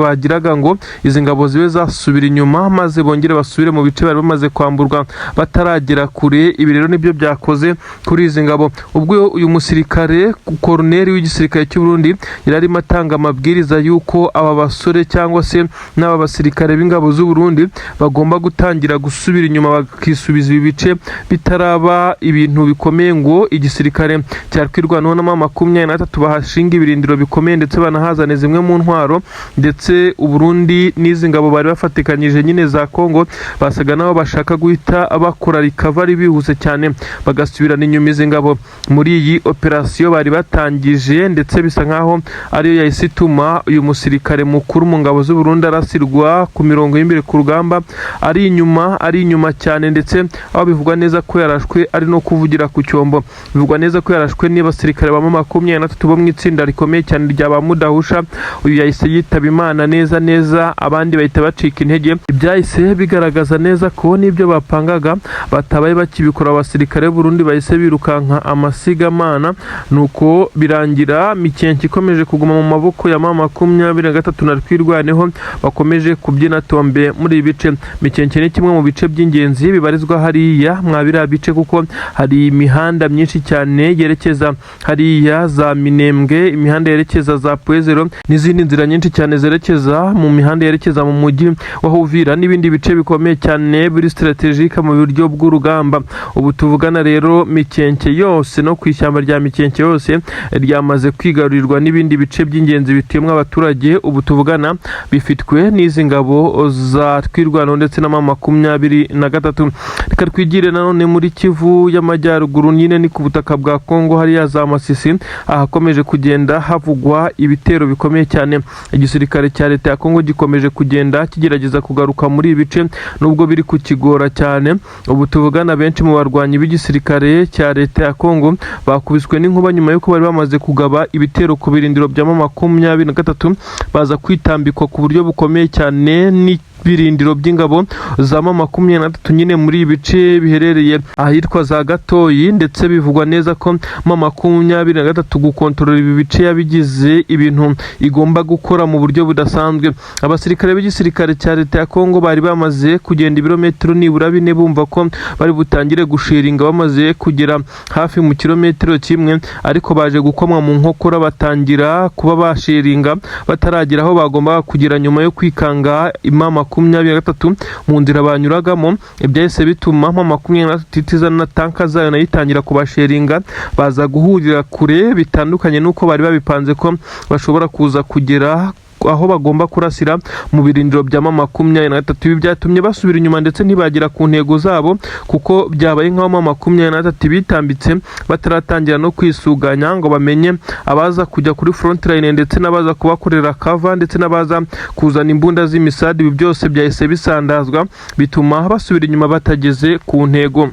bagiraga ngo izi ngabo zibe zasubira inyuma maze bongere basubire mu bice bari bamaze kwamburwa bataragera kure. Ibi rero nibyo byakoze kuri izi ngabo ubwo uyu musirikare koroneri w'igisirikare cy'u Burundi yari arimo atanga amabwiriza y'uko aba basore cyangwa cyangwa se n'aba basirikare b'ingabo z'u Burundi bagomba gutangira gusubira inyuma bakisubiza ibi bice bitaraba ibintu bikomeye, ngo igisirikare cya Twirwaneho na M23 bahashinga ibirindiro bikomeye ndetse banahazane zimwe mu ntwaro. Ndetse Uburundi n'izi ngabo bari bafatikanyije nyine za Kongo basaga nabo bashaka guhita bakora recovery bihuse cyane, bagasubirana inyuma izi ngabo muri iyi operasiyo bari batangije. Ndetse bisa nkaho ariyo yahise ituma uyu musirikare mukuru mu ngabo z'u Burundi arasirwa ku mirongo y'imbere ku rugamba, ari inyuma cyane. Ndetse aho bivugwa neza ko yarashwe ari no kuvugira ku cyombo, bivugwa neza ko yarashwe n'abasirikare ba 23 bo mu itsinda rikomeye cyane rya ba Mudahusha. Uyu yahise yitaba Imana neza neza, abandi bahita bacika intege. Ibyahise bigaragaza neza ko n'ibyo bapangaga batabaye bakibikora. Abasirikare b'u Burundi bahise birukanka amasigamana, nuko birangira Mikenke ikomeje kuguma mu maboko ya M23 na Twirwaneho, bakomeje kubyina tombe muri ibi bice. Mikenke ni kimwe mu bice by'ingenzi bibarizwa hariya mwa biriya bice, kuko hari imihanda myinshi cyane yerekeza hariya za Minembwe, imihanda yerekeza za Pwezero n'izindi nzira nyinshi cyane zerekeza mu mihanda yerekeza mu mujyi wa Uvira n'ibindi bice bikomeye cyane biri stratégique mu buryo bw'urugamba. Ubu tuvugana rero, Mikenke yose no ku ishyamba rya Mikenke yose ryamaze kwigarurirwa n'ibindi bice by'ingenzi bituyemo abaturage. Ubu tuvugana bifitwe n'izi ngabo za Twirwaneho ndetse na M23. Reka twigire nanone muri Kivu y'Amajyaruguru, nyine ni ku butaka bwa Kongo, hariya za Masisi, ahakomeje kugenda havugwa ibitero bikomeye cyane. Igisirikare cya leta ya Kongo gikomeje kugenda kigerageza kugaruka muri ibi bice nubwo biri kukigora cyane. Ubu tuvugana, benshi mu barwanyi b'igisirikare cya leta ya Kongo bakubiswe n'inkuba nyuma y'uko bari bamaze kugaba ibitero ku birindiro bya M23, baza kwitambikwa ku buryo bukomeye cyane n'ibirindiro by'ingabo za M23 nyine muri ibi bice biherereye ahitwa za Gatoyi. Ndetse bivugwa neza ko M23 gukontorora ibi bice yabigize ibintu igomba gukora mu buryo budasanzwe. Abasirikare b'igisirikare cya leta ya Kongo bari bamaze kugenda ibirometero nibura 4, bumva ko bari butangire gushiringa bamaze kugera hafi mu kilometero 1, ariko baje gukomwa mu nkokora, batangira kuba bashiringa bataragera aho bagombaga kugera, nyuma yo kwikanga M23 mu nzira banyuragamo. Ibyahise bituma M23 itiza na tanka zayo nayo itangira kubasheringa, baza guhurira kure bitandukanye n'uko bari babipanze ko bashobora kuza kugera aho bagomba kurasira mu birindiro bya M23. Ibi byatumye basubira inyuma ndetse ntibagera ku ntego zabo, kuko byabaye nk'aho M23 bitambitse bataratangira no kwisuganya ngo bamenye abaza kujya kuri front line, ndetse n'abaza kubakorera cover, ndetse n'abaza kuzana imbunda z'imisadi. Ibi byose byahise bisandazwa, bituma basubira inyuma batageze ku ntego.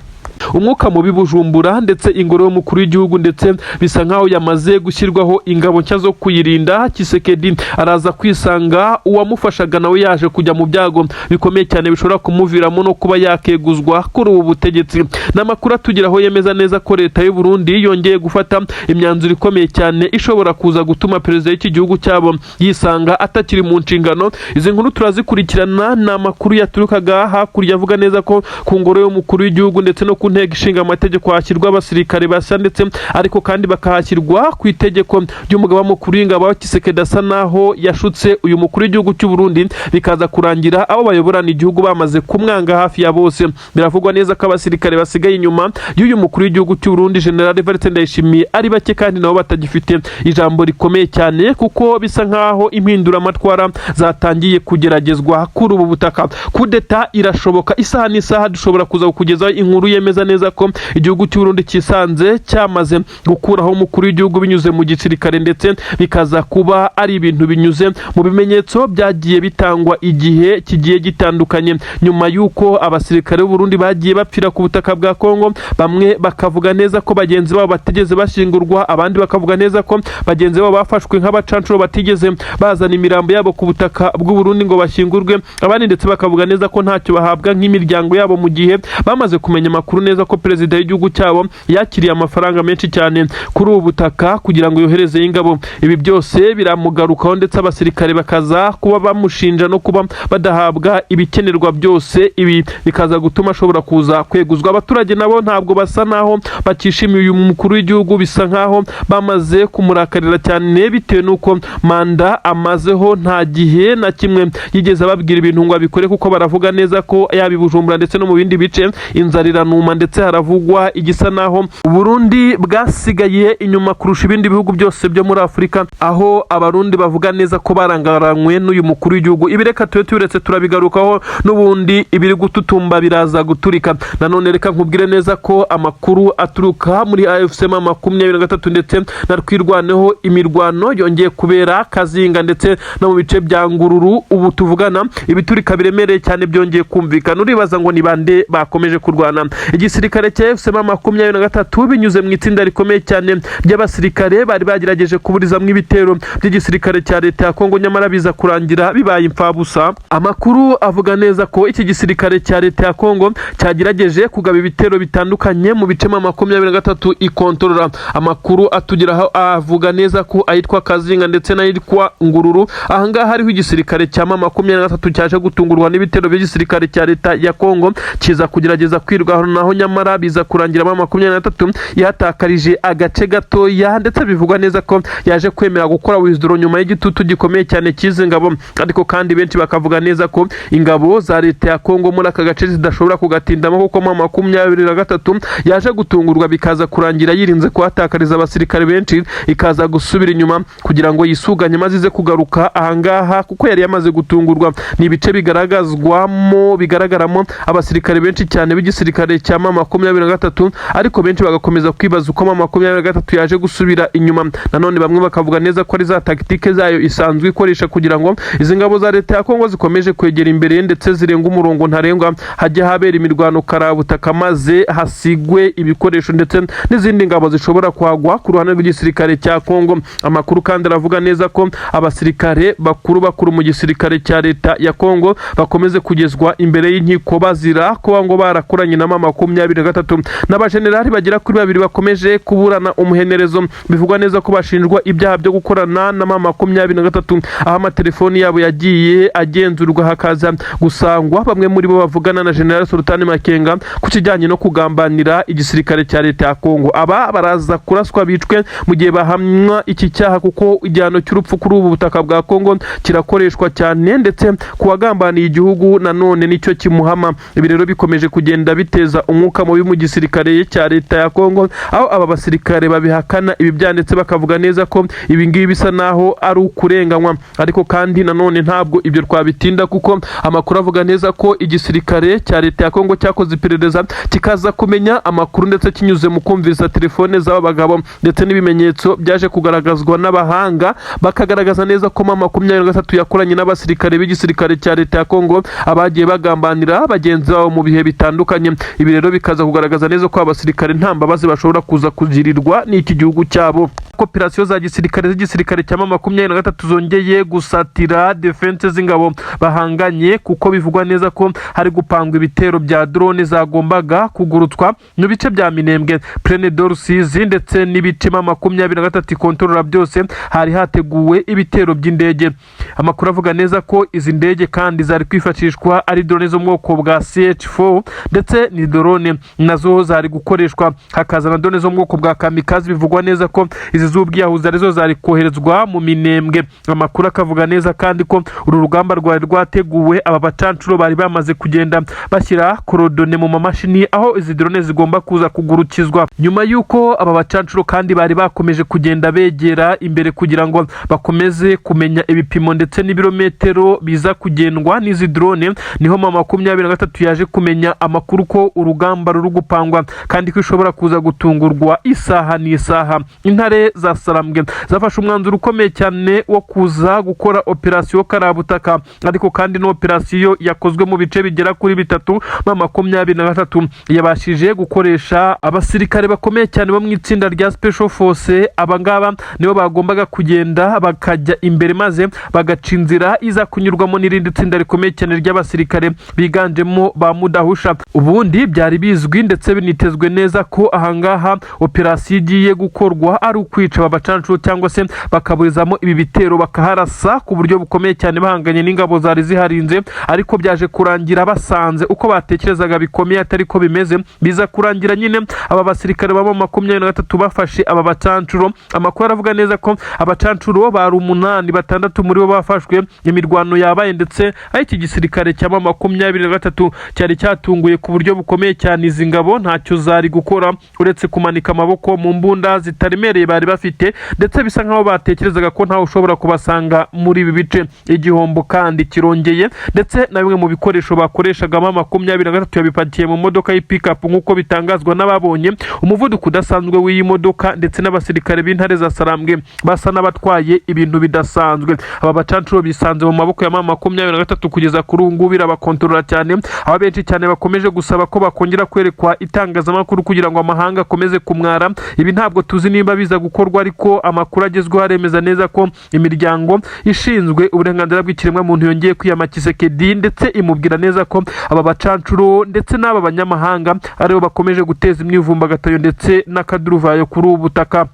Umwuka mubi Bujumbura, ndetse ingoro y'umukuru w'igihugu ndetse bisa nkaho yamaze gushyirwaho ingabo nshya zo kuyirinda. Tshisekedi araza kwisanga uwamufashaga nawe yaje kujya mu byago bikomeye cyane bishobora kumuviramo no kuba yakeguzwa kuri ubu butegetsi. Ni amakuru atugeraho yemeza neza ko leta y'u Burundi yongeye gufata imyanzuro ikomeye cyane ishobora kuza gutuma perezida w'iki gihugu cyabo yisanga atakiri mu nshingano. Izi nkuru turazikurikirana. Ni amakuru yaturukaga hakurya avuga neza ko ku ngoro y'umukuru w'igihugu ndetse no ku nteko ishinga amategeko hashyirwa abasirikare bashya, ndetse ariko kandi bakahashyirwa ku itegeko ry'umugaba mukuru w'ingabo. Tshisekedi asa naho yashutse uyu mukuru w'igihugu cy'u Burundi, bikaza kurangira abo bayoborana igihugu bamaze kumwanga hafi ya bose. Biravugwa neza ko abasirikare basigaye inyuma y'uyu mukuru w'igihugu cy'u Burundi, General Evariste Ndayishimiye, ari bake kandi nabo batagifite ijambo rikomeye cyane, kuko bisa nkaho impinduramatwara zatangiye kugeragezwa kuri ubu butaka. Kudeta irashoboka isaha n'isaha. Dushobora kuza kukugezaho inkuru yemeza neza ko igihugu cy'u Burundi cyisanze cyamaze gukuraho umukuru w'igihugu binyuze mu gisirikare, ndetse bikaza kuba ari ibintu binyuze mu bimenyetso byagiye bitangwa igihe kigiye gitandukanye, nyuma y'uko abasirikare b'u Burundi bagiye bapfira ku butaka bwa Kongo. Bamwe bakavuga neza ko bagenzi babo batigeze bashyingurwa, abandi bakavuga neza ko bagenzi babo bafashwe nk'abacancuro batigeze bazana imirambo yabo ku butaka bw'u Burundi ngo bashyingurwe, abandi ndetse bakavuga neza ko ntacyo bahabwa nk'imiryango yabo mu gihe bamaze kumenya amakuru neza. neza ko perezida w'igihugu cyabo yakiriye amafaranga menshi cyane kuri ubu butaka kugira ngo yohereze ingabo. Ibi byose biramugarukaho, ndetse abasirikare bakaza kuba bamushinja no kuba badahabwa ibikenerwa byose. Ibi bikaza gutuma ashobora kuza kweguzwa. Abaturage nabo ntabwo basa naho bakishimiye uyu mukuru w'igihugu, bisa nkaho bamaze kumurakarira cyane bitewe n'uko manda amazeho nta gihe na kimwe yigeze ababwira ibintu ngo abikore, kuko baravuga neza ko yaba i Bujumbura ndetse no mu bindi bice inzara iranuma, ndetse haravugwa igisa naho Burundi bwasigaye inyuma kurusha ibindi bihugu byose byo muri Afurika, aho Abarundi bavuga neza ko barangaranywe n'uyu mukuru w'igihugu. Ibi reka tube tubiretse, turabigarukaho n'ubundi, ibiri gututumba biraza guturika. Nanone reka nkubwire neza ko amakuru aturuka muri AFC M23 ndetse na Twirwaneho, imirwano yongeye kubera Kazinga ndetse no mu bice bya Ngururu. Ubu tuvugana ibiturika biremereye cyane byongeye kumvikana. Uribaza ngo ni bande bakomeje kurwana? Igisirikare cya AFC M23 binyuze mu itsinda rikomeye cyane ry'abasirikare bari bagerageje kuburizamwo ibitero by'igisirikare cya leta ya Kongo, nyamara biza kurangira bibaye imfabusa. Amakuru avuga neza ko iki gisirikare cya leta ya Kongo cyagerageje kugaba ibitero bitandukanye mu bice M23 ikontorora. Amakuru atugeraho avuga neza ko ahitwa Kazinga ndetse n'ahitwa Ngururu, ahangaha hariho igisirikare cya M23 cyaje gutungurwa n'ibitero by'igisirikare cya leta ya Kongo, kiza kugerageza kwirwanaho, nyamara biza kurangira M23 yahatakarije agace gatoya, ndetse bivugwa neza ko yaje kwemera gukora withdraw nyuma y'igitutu gikomeye cyane cy'izi ngabo. Ariko kandi benshi bakavuga neza ko ingabo za leta ya Kongo muri aka gace zidashobora kugatindamo, kuko M23 yaje gutungurwa bikaza kurangira yirinze kuhatakariza abasirikare benshi, ikaza gusubira inyuma kugira ngo yisuganye maze ize kugaruka ahangaha, kuko yari yamaze gutungurwa. Ni ibice bigaragazwamo bigaragaramo abasirikare benshi cyane b'igisirikare cya M23, ariko benshi bagakomeza kwibaza uko M23 yaje gusubira inyuma. Nanone bamwe bakavuga neza ko ari za tactique zayo isanzwe ikoresha kugira ngo izi ngabo za leta ya Kongo zikomeje kwegera imbere ndetse zirenga umurongo ntarengwa, hajya habera imirwano karabutaka maze hasigwe ibikoresho ndetse n'izindi ngabo zishobora kuhagwa ku ruhande rw'igisirikare cya Kongo. Amakuru kandi aravuga neza ko abasirikare bakuru bakuru mu gisirikare cya leta ya Kongo bakomeze kugezwa imbere y'inkiko bazira kuba ngo barakoranye na M23, n'abajenerali bagera kuri babiri bakomeje kuburana umuhenerezo, bivugwa neza ko bashinjwa ibyaha byo gukorana na M23, aho amatelefoni yabo yagiye agenzurwa hakaza gusangwa bamwe muri bo bavugana na General Sultani Makenga ku kijyanye no kugambanira igisirikare cya leta ya Kongo. Aba baraza kuraswa bicwe mu gihe bahamwa iki cyaha, kuko igihano cy'urupfu kuri ubu butaka bwa Kongo kirakoreshwa cyane, ndetse ku wagambaniye igihugu nanone nicyo kimuhama. Ibi rero bikomeje kugenda biteza umwuka mubi mu gisirikare cya leta ya Kongo, aho aba basirikare babihakana ibi byaha ndetse bakavuga neza ko ibi ngibi bisa naho ari ukurenganywa. Ariko kandi nanone ntabwo ibyo twabitinda, kuko amakuru avuga neza ko igisirikare cya leta ya Kongo cyakoze iperereza kikaza kumenya amakuru, ndetse kinyuze mu kumviriza telefone z'aba bagabo ndetse n'ibimenyetso byaje kugaragazwa n'abahanga, bakagaragaza neza ko M23 yakoranye n'abasirikare b'igisirikare cya leta ya Kongo abagiye bagambanira bagenzi babo mu bihe bitandukanye. Ibi rero bikaza kugaragaza neza ko abasirikare nta mbabazi bashobora kuza kugirirwa n'iki gihugu cyabo. Operasiyo za gisirikare z'igisirikare cya M23 zongeye gusatira défense z'ingabo bahanganye, kuko bivugwa neza ko hari gupangwa ibitero bya drone zagombaga kugurutswa mu bice bya Minembwe, Plaine de Rusizi ndetse n'ibice M23 ikontorora byose. Hari hateguwe ibitero by'indege. Amakuru avuga neza ko izi ndege kandi zari kwifashishwa ari drone zo mu bwoko bwa CH4, ndetse ni drone nazo zari gukoreshwa, hakaza na drone zo mu bwoko bwa kamikaze. Bivugwa neza ko izi z'ubwiyahuzi arizo zari koherezwa mu Minembwe. Amakuru akavuga neza kandi ko uru rugamba rwari rwateguwe, aba bacancuro bari bamaze kugenda bashyira coordonnées mu mamashini aho izi drone zigomba kuza kugurukizwa. Nyuma y'uko aba bacancuro kandi bari bakomeje kugenda begera imbere kugira ngo bakomeze kumenya ibipimo ndetse n'ibirometero biza kugendwa n'izi drone, niho M23 yaje kumenya amakuru ko urugamba ruri gupangwa kandi ko ishobora kuza gutungurwa isaha n'isaha. Intare za Sarambwe zafashe umwanzuro ukomeye cyane wo kuza gukora operasiyo karabutaka, ariko kandi no operasiyo yakozwe mu bice bigera kuri bitatu. M23 yabashije gukoresha abasirikare bakomeye cyane bo mu itsinda rya Special Force. Aba ngaba nibo bagombaga kugenda bakajya imbere maze bagaca inzira iza kunyurwamo n'irindi tsinda rikomeye cyane ry'abasirikare biganjemo ba mudahusha. Ubundi byari Bizwi ndetse binitezwe neza ko ahangaha operasiyo igiye gukorwa ari ukwica aba bacancuro cyangwa se bakaburizamo ibi bitero, bakaharasa ku buryo bukomeye cyane bahanganye n'ingabo zari ziharinze. Ariko byaje kurangira basanze uko batekerezaga bikomeye atari ko bimeze. Biza kurangira nyine aba basirikare ba 23 bafashe aba bacancuro. Amakuru aravuga neza ko abacancuro bari umunani, 6 muri bo bafashwe. Imirwano yabaye, ndetse aho iki gisirikare cya 23 cyari cyatunguye ku buryo bukomeye cyane izi ngabo, ntacyo zari gukora uretse kumanika amaboko mu mbunda zitaremereye bari bafite, ndetse bisa nkaho batekerezaga ko ntawe ushobora kubasanga muri ibi bice. Igihombo kandi kirongeye, ndetse na bimwe mu bikoresho bakoreshagamo 23 yabipakiye mu modoka y'ipikapu, nk'uko bitangazwa n'ababonye umuvuduko udasanzwe w'iyi modoka, ndetse n'abasirikare b'intare za Sarambwe basa n'abatwaye ibintu bidasanzwe. Aba bacancuro bisanze mu maboko ya 23, kugeza kuri ubu ngubu irabakontorora cyane, aho benshi cyane bakomeje gusaba ko bakongera kwerekwa itangazamakuru kugira ngo amahanga akomeze kumwara. Ibi ntabwo tuzi niba biza gukorwa, ariko amakuru agezweho aremeza neza ko imiryango ishinzwe uburenganzira bw'ikiremwamuntu yongeye kwiyama Tshisekedi, ndetse imubwira neza ko aba bacancuro ndetse n'aba banyamahanga aribo bakomeje guteza imyivumbagatanyo ndetse n'akaduruvayo kuri ubu butaka.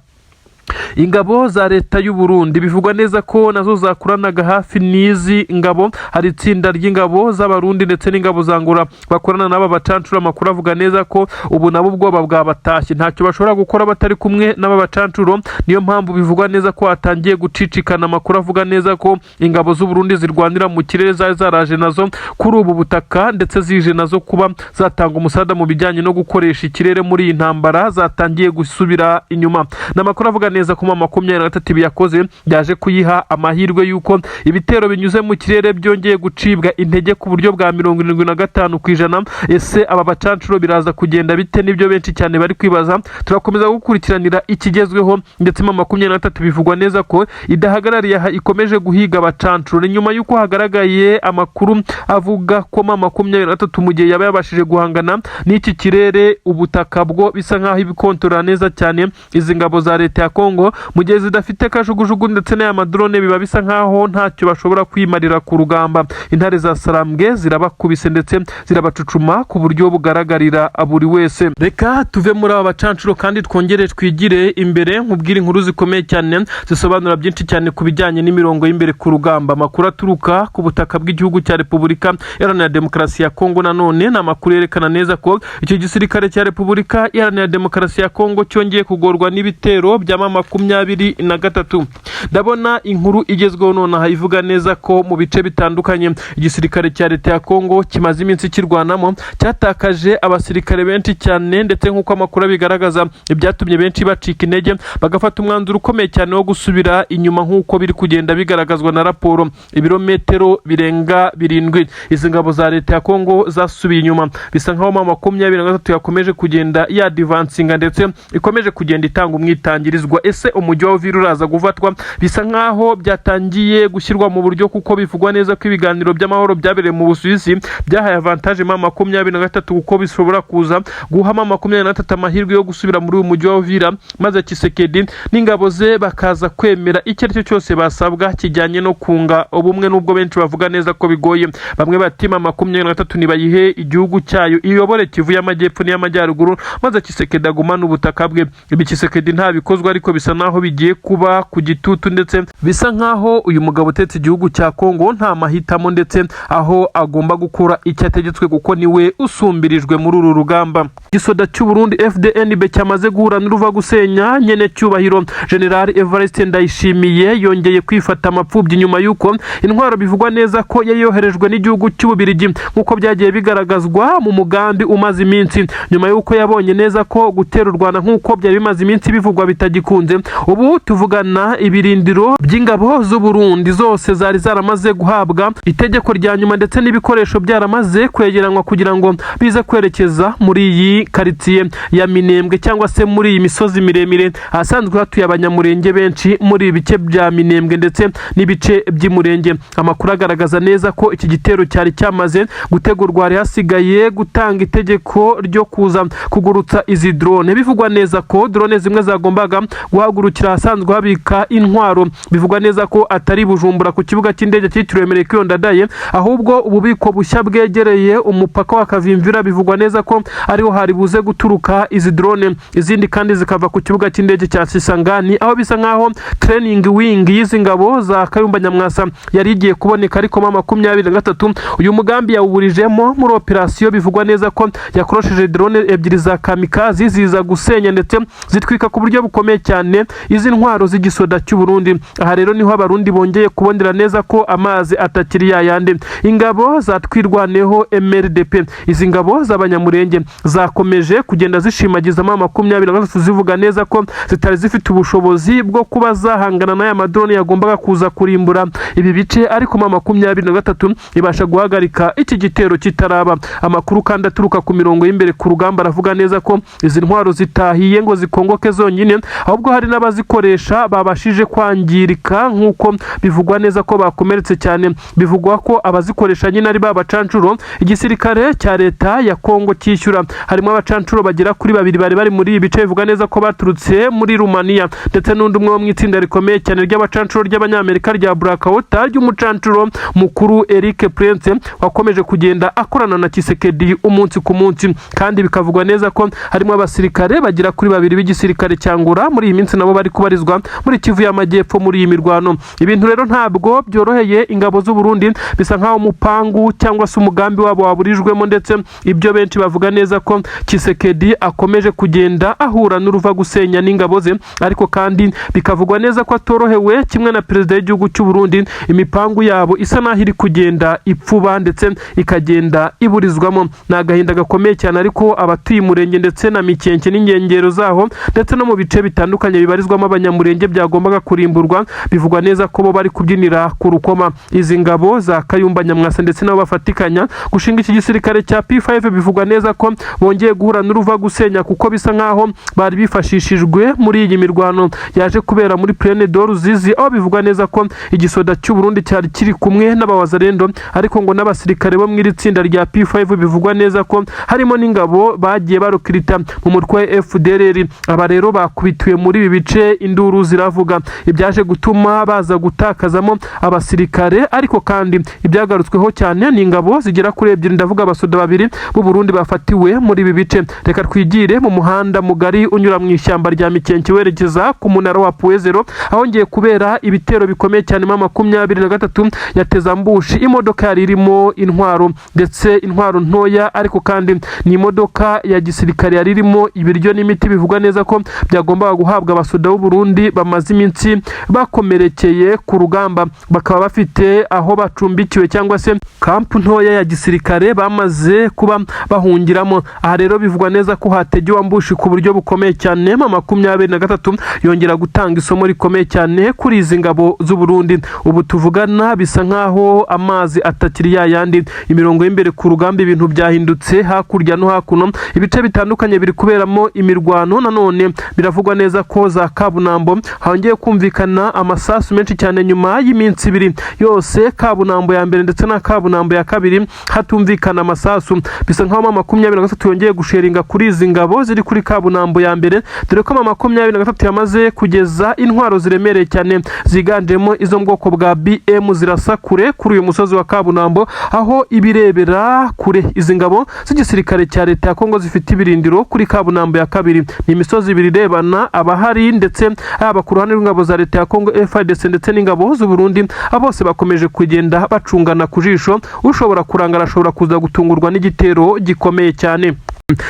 Ingabo za leta y'u Burundi bivugwa neza ko nazo zakoranaga hafi n'izi ngabo. Hari itsinda ry'ingabo z'Abarundi ndetse n'ingabo za Angola bakorana n'aba bacancuro. Amakuru avuga neza ko ubu nabo ubwoba bwabatashye, ntacyo bashobora gukora batari kumwe n'aba bacancuro. Niyo mpamvu bivugwa neza ko hatangiye gucicikana amakuru avuga neza ko ingabo z'u Burundi zirwanira mu kirere zari zaraje nazo kuri ubu butaka, ndetse zije nazo kuba zatanga umusada mu bijyanye no gukoresha ikirere muri iyi ntambara, zatangiye gusubira inyuma. Ni amakuru avuga neza ko 23 ibi yakoze byaje kuyiha amahirwe y'uko ibitero binyuze mu kirere byongeye gucibwa intege ku buryo bwa 75%. Ese aba bacancuro biraza kugenda bite? Nibyo benshi cyane bari kwibaza. Turakomeza gukurikiranira ikigezweho, ndetse 23 bivugwa neza ko idahagarariye aha, ikomeje guhiga abacancuro. Ni nyuma y'uko hagaragaye amakuru avuga ko 23 mu gihe yaba yabashije guhangana n'iki kirere, ubutaka bwo bisa nk'aho ibikontorora neza cyane. Izi ngabo za leta ya Kongo mu gihe zidafite kajugujugu ndetse n'aya madrone, biba bisa nk'aho ntacyo bashobora kwimarira ku rugamba. Intare za Sarambwe zirabakubise ndetse zirabacucuma ku buryo bugaragarira buri wese. Reka tuve muri aba bacancuro kandi twongere twigire imbere, nkubwire inkuru zikomeye cyane zisobanura byinshi cyane ku bijyanye n'imirongo y'imbere ku rugamba. Amakuru aturuka ku butaka bw'igihugu cya Repubulika Iharanira Demokarasi ya Kongo nanone ni amakuru yerekana neza ko icyo gisirikare cya Repubulika Iharanira Demokarasi ya Kongo cyongeye kugorwa n'ibitero bya 23. Ndabona inkuru igezweho nonaha ivuga neza ko mu bice bitandukanye igisirikare cya leta ya Kongo kimaze iminsi kirwanamo cyatakaje abasirikare benshi cyane, ndetse nk'uko amakuru abigaragaza, ibyatumye benshi bacika intege bagafata umwanzuro ukomeye cyane wo gusubira inyuma, nk'uko biri kugenda bigaragazwa na raporo. Ibirometero birenga 7 izi ngabo za leta ya Kongo zasubiye inyuma. Bisa nkaho 23 yakomeje kugenda yadivansinga, ndetse ikomeje kugenda itanga umwitangirizwa. Ese umujyi wa Uvira uraza gufatwa? Bisa nkaho byatangiye gushyirwa mu buryo, kuko bivugwa neza ko ibiganiro by'amahoro byabereye mu Busuwisi byahaye avantage 23, kuko bishobora kuza guha 23 amahirwe yo gusubira muri uyu mujyi wa Uvira, maze Tshisekedi n'ingabo ze bakaza kwemera icyo ari cyo cyose basabwa kijyanye no kunga ubumwe, n'ubwo benshi bavuga neza ko bigoye. Bamwe bati 23 nibayihe igihugu cyayo, iyobore Kivu y'Amajyepfo n'iy'Amajyaruguru, maze Tshisekedi agumane ubutaka bwe. Ibi Tshisekedi ntabikozwa, ariko bisa naho bigiye kuba ku gitutu, ndetse bisa nkaho uyu mugabo utetse igihugu cya Kongo nta mahitamo, ndetse aho agomba gukora icyo ategetswe kuko niwe usumbirijwe muri uru rugamba. Igisoda cy'u Burundi FDNB cyamaze guhura n'uruva gusenya. Nyene cyubahiro General Evariste Ndayishimiye yongeye kwifata amapfubyi nyuma y'uko intwaro bivugwa neza ko yari yoherejwe n'igihugu cy'Ububirigi, nk'uko byagiye bigaragazwa mu mugambi umaze iminsi, nyuma y'uko yabonye neza ko gutera u Rwanda nk'uko byari bimaze iminsi bivugwa bitagikunze. Ubu tuvugana, ibirindiro by'ingabo z'u Burundi zose zari zaramaze guhabwa itegeko rya nyuma, ndetse n'ibikoresho byaramaze kwegeranywa kugira ngo bize kwerekeza muri iyi karitsiye ya Minembwe, cyangwa se muri iyi misozi miremire ahasanzwe hatuye Abanyamurenge benshi, muri ibi bice bya Minembwe ndetse n'ibice by'Imurenge. Amakuru agaragaza neza ko iki gitero cyari cyamaze gutegurwa, hari hasigaye gutanga itegeko ryo kuza kugurutsa izi drone. Bivugwa neza ko drone zimwe zagombaga Guhagurukira ahasanzwe habika intwaro, bivugwa neza ko atari Bujumbura ku kibuga cy'indege cyitiriwe Melchior Ndadaye, ahubwo ububiko bushya bwegereye umupaka wa Kavimvira. Bivugwa neza ko ariho hari buze guturuka izi drone, izindi kandi zikava ku kibuga cy'indege cya Kisangani, aho bisa nkaho training wing y'izi ngabo za Kayumba Nyamwasa yari igiye kuboneka. Ariko M23 uyu mugambi yawuburijemo muri operasiyo. Bivugwa neza ko yakorosheje drone ebyiri za kamikazi, ziza gusenya ndetse zitwika ku buryo bukomeye cyane izi ntwaro z'igisoda cy'u Burundi. Aha rero niho Abarundi bongeye kubonera neza ko amazi atakiri yayandi. Ingabo za Twirwaneho MRDP, izi ngabo z'Abanyamurenge, zakomeje kugenda zishimagiza M23, zivuga neza ko zitari zifite ubushobozi bwo kuba zahangana n'aya madrone yagombaga kuza kurimbura ibi bice, ariko M23 ibasha guhagarika iki gitero kitaraba. Amakuru kandi aturuka ku mirongo y'imbere ku rugamba aravuga neza ko izi ntwaro zitahiye ngo zikongoke zonyine, ahubwo hari n'abazikoresha babashije kwangirika, nk'uko bivugwa neza ko bakomeretse cyane. Bivugwa ko abazikoresha nyine ari ba bacancuro igisirikare cya leta ya Kongo cyishyura. Harimo abacancuro bagera kuri babiri bari bari muri ibi bice, bivuga neza ko baturutse muri Rumaniya, ndetse n'undi umwe wo mu itsinda rikomeye cyane ry'abacancuro ry'Abanyamerika rya Blackwater, ry'umucancuro mukuru Eric Prince, wakomeje kugenda akorana na Tshisekedi umunsi ku munsi. Kandi bikavugwa neza ko harimo abasirikare bagera kuri babiri b'igisirikare cya Angola, muri iyi minsi nabo bari kubarizwa muri Kivu y'Amajyepfo muri iyi mirwano. Ibintu rero ntabwo byoroheye ingabo z'u Burundi, bisa nkaho umupangu cyangwa se umugambi wabo waburijwemo, ndetse ibyo benshi bavuga neza ko Tshisekedi akomeje kugenda ahura n'uruva gusenya n'ingabo ze. Ariko kandi bikavugwa neza ko atorohewe kimwe na perezida w'igihugu cy'u Burundi. Imipangu yabo isa naho iri kugenda ipfuba ndetse ikagenda iburizwamo. Ni agahinda gakomeye cyane, ariko abatuye Umurenge ndetse na Mikenke n'inkengero zaho, ndetse no mu bice bitandukanye bibarizwamo Abanyamurenge byagombaga kurimburwa, bivugwa neza ko bo bari kubyinira ku rukoma. Izi ngabo za Kayumba Nyamwasa ndetse nabo bafatikanya gushinga iki gisirikare cya P5, bivugwa neza ko bongeye guhura n'uruva gusenya, kuko bisa nkaho bari bifashishijwe muri iyi mirwano yaje kubera muri Plaine de Ruzizi, aho bivugwa neza ko igisoda cy'u Burundi cyari kiri kumwe n'abawazarendo, ariko ngo n'abasirikare bo mu iri tsinda rya P5, bivugwa neza ko harimo n'ingabo bagiye barokirita mu mutwe wa FDLR. Aba rero bakubitiwe muri ibi bice, induru ziravuga, ibyaje gutuma baza gutakazamo abasirikare. Ariko kandi ibyagarutsweho cyane ni ingabo zigera kuri ebyiri, ndavuga abasoda babiri b'u Burundi bafatiwe muri ibi bice. Reka twigire mu muhanda mugari unyura mu ishyamba rya Mikenke werekeza ku munara wa Point Zéro, ahongeye kubera ibitero bikomeye cyane. M23 yateze ambush imodoka yari irimo intwaro, ndetse intwaro ntoya, ariko kandi ni imodoka ya gisirikare yari irimo ibiryo n'imiti, bivugwa neza ko byagombaga guhabwa abasoda b'u Burundi bamaze iminsi bakomerekeye ku rugamba, bakaba bafite aho bacumbikiwe cyangwa se kampu ntoya ya gisirikare bamaze kuba bahungiramo. Aha rero bivugwa neza ko hategewe ambush ku buryo bukomeye cyane. M23 yongera gutanga isomo rikomeye cyane kuri izi ngabo z'u Burundi. Ubu tuvugana bisa nkaho amazi atakiri yayandi. Imirongo y'imbere ku rugamba ibintu byahindutse hakurya no hakuno, ibice bitandukanye biri kuberamo imirwano. Nanone biravugwa neza ko za Kabunambo hongeye kumvikana amasasu menshi cyane, nyuma y'iminsi 2 yose Kabunambo ya mbere ndetse na Kabunambo ya kabiri hatumvikana amasasu. Bisa nkaho M23 yongeye gusheringa kuri izi ngabo ziri kuri Kabunambo ya mbere, dore ko M23 yamaze kugeza intwaro ziremereye cyane ziganjemo izo mu bwoko bwa BM zirasa kure kuri uyu musozi wa Kabunambo, aho ibirebera kure izi ngabo z'igisirikare cya leta ya Kongo zifite ibirindiro kuri Kabunambo ya kabiri. Ni imisozi ibiri irebana, abahari ndetse haba ku ruhande rw'ingabo za leta ya Kongo FARDC ndetse n'ingabo z'u Burundi, bose bakomeje kugenda bacungana ku jisho. Ushobora kurangara ashobora kuza gutungurwa n'igitero gikomeye cyane,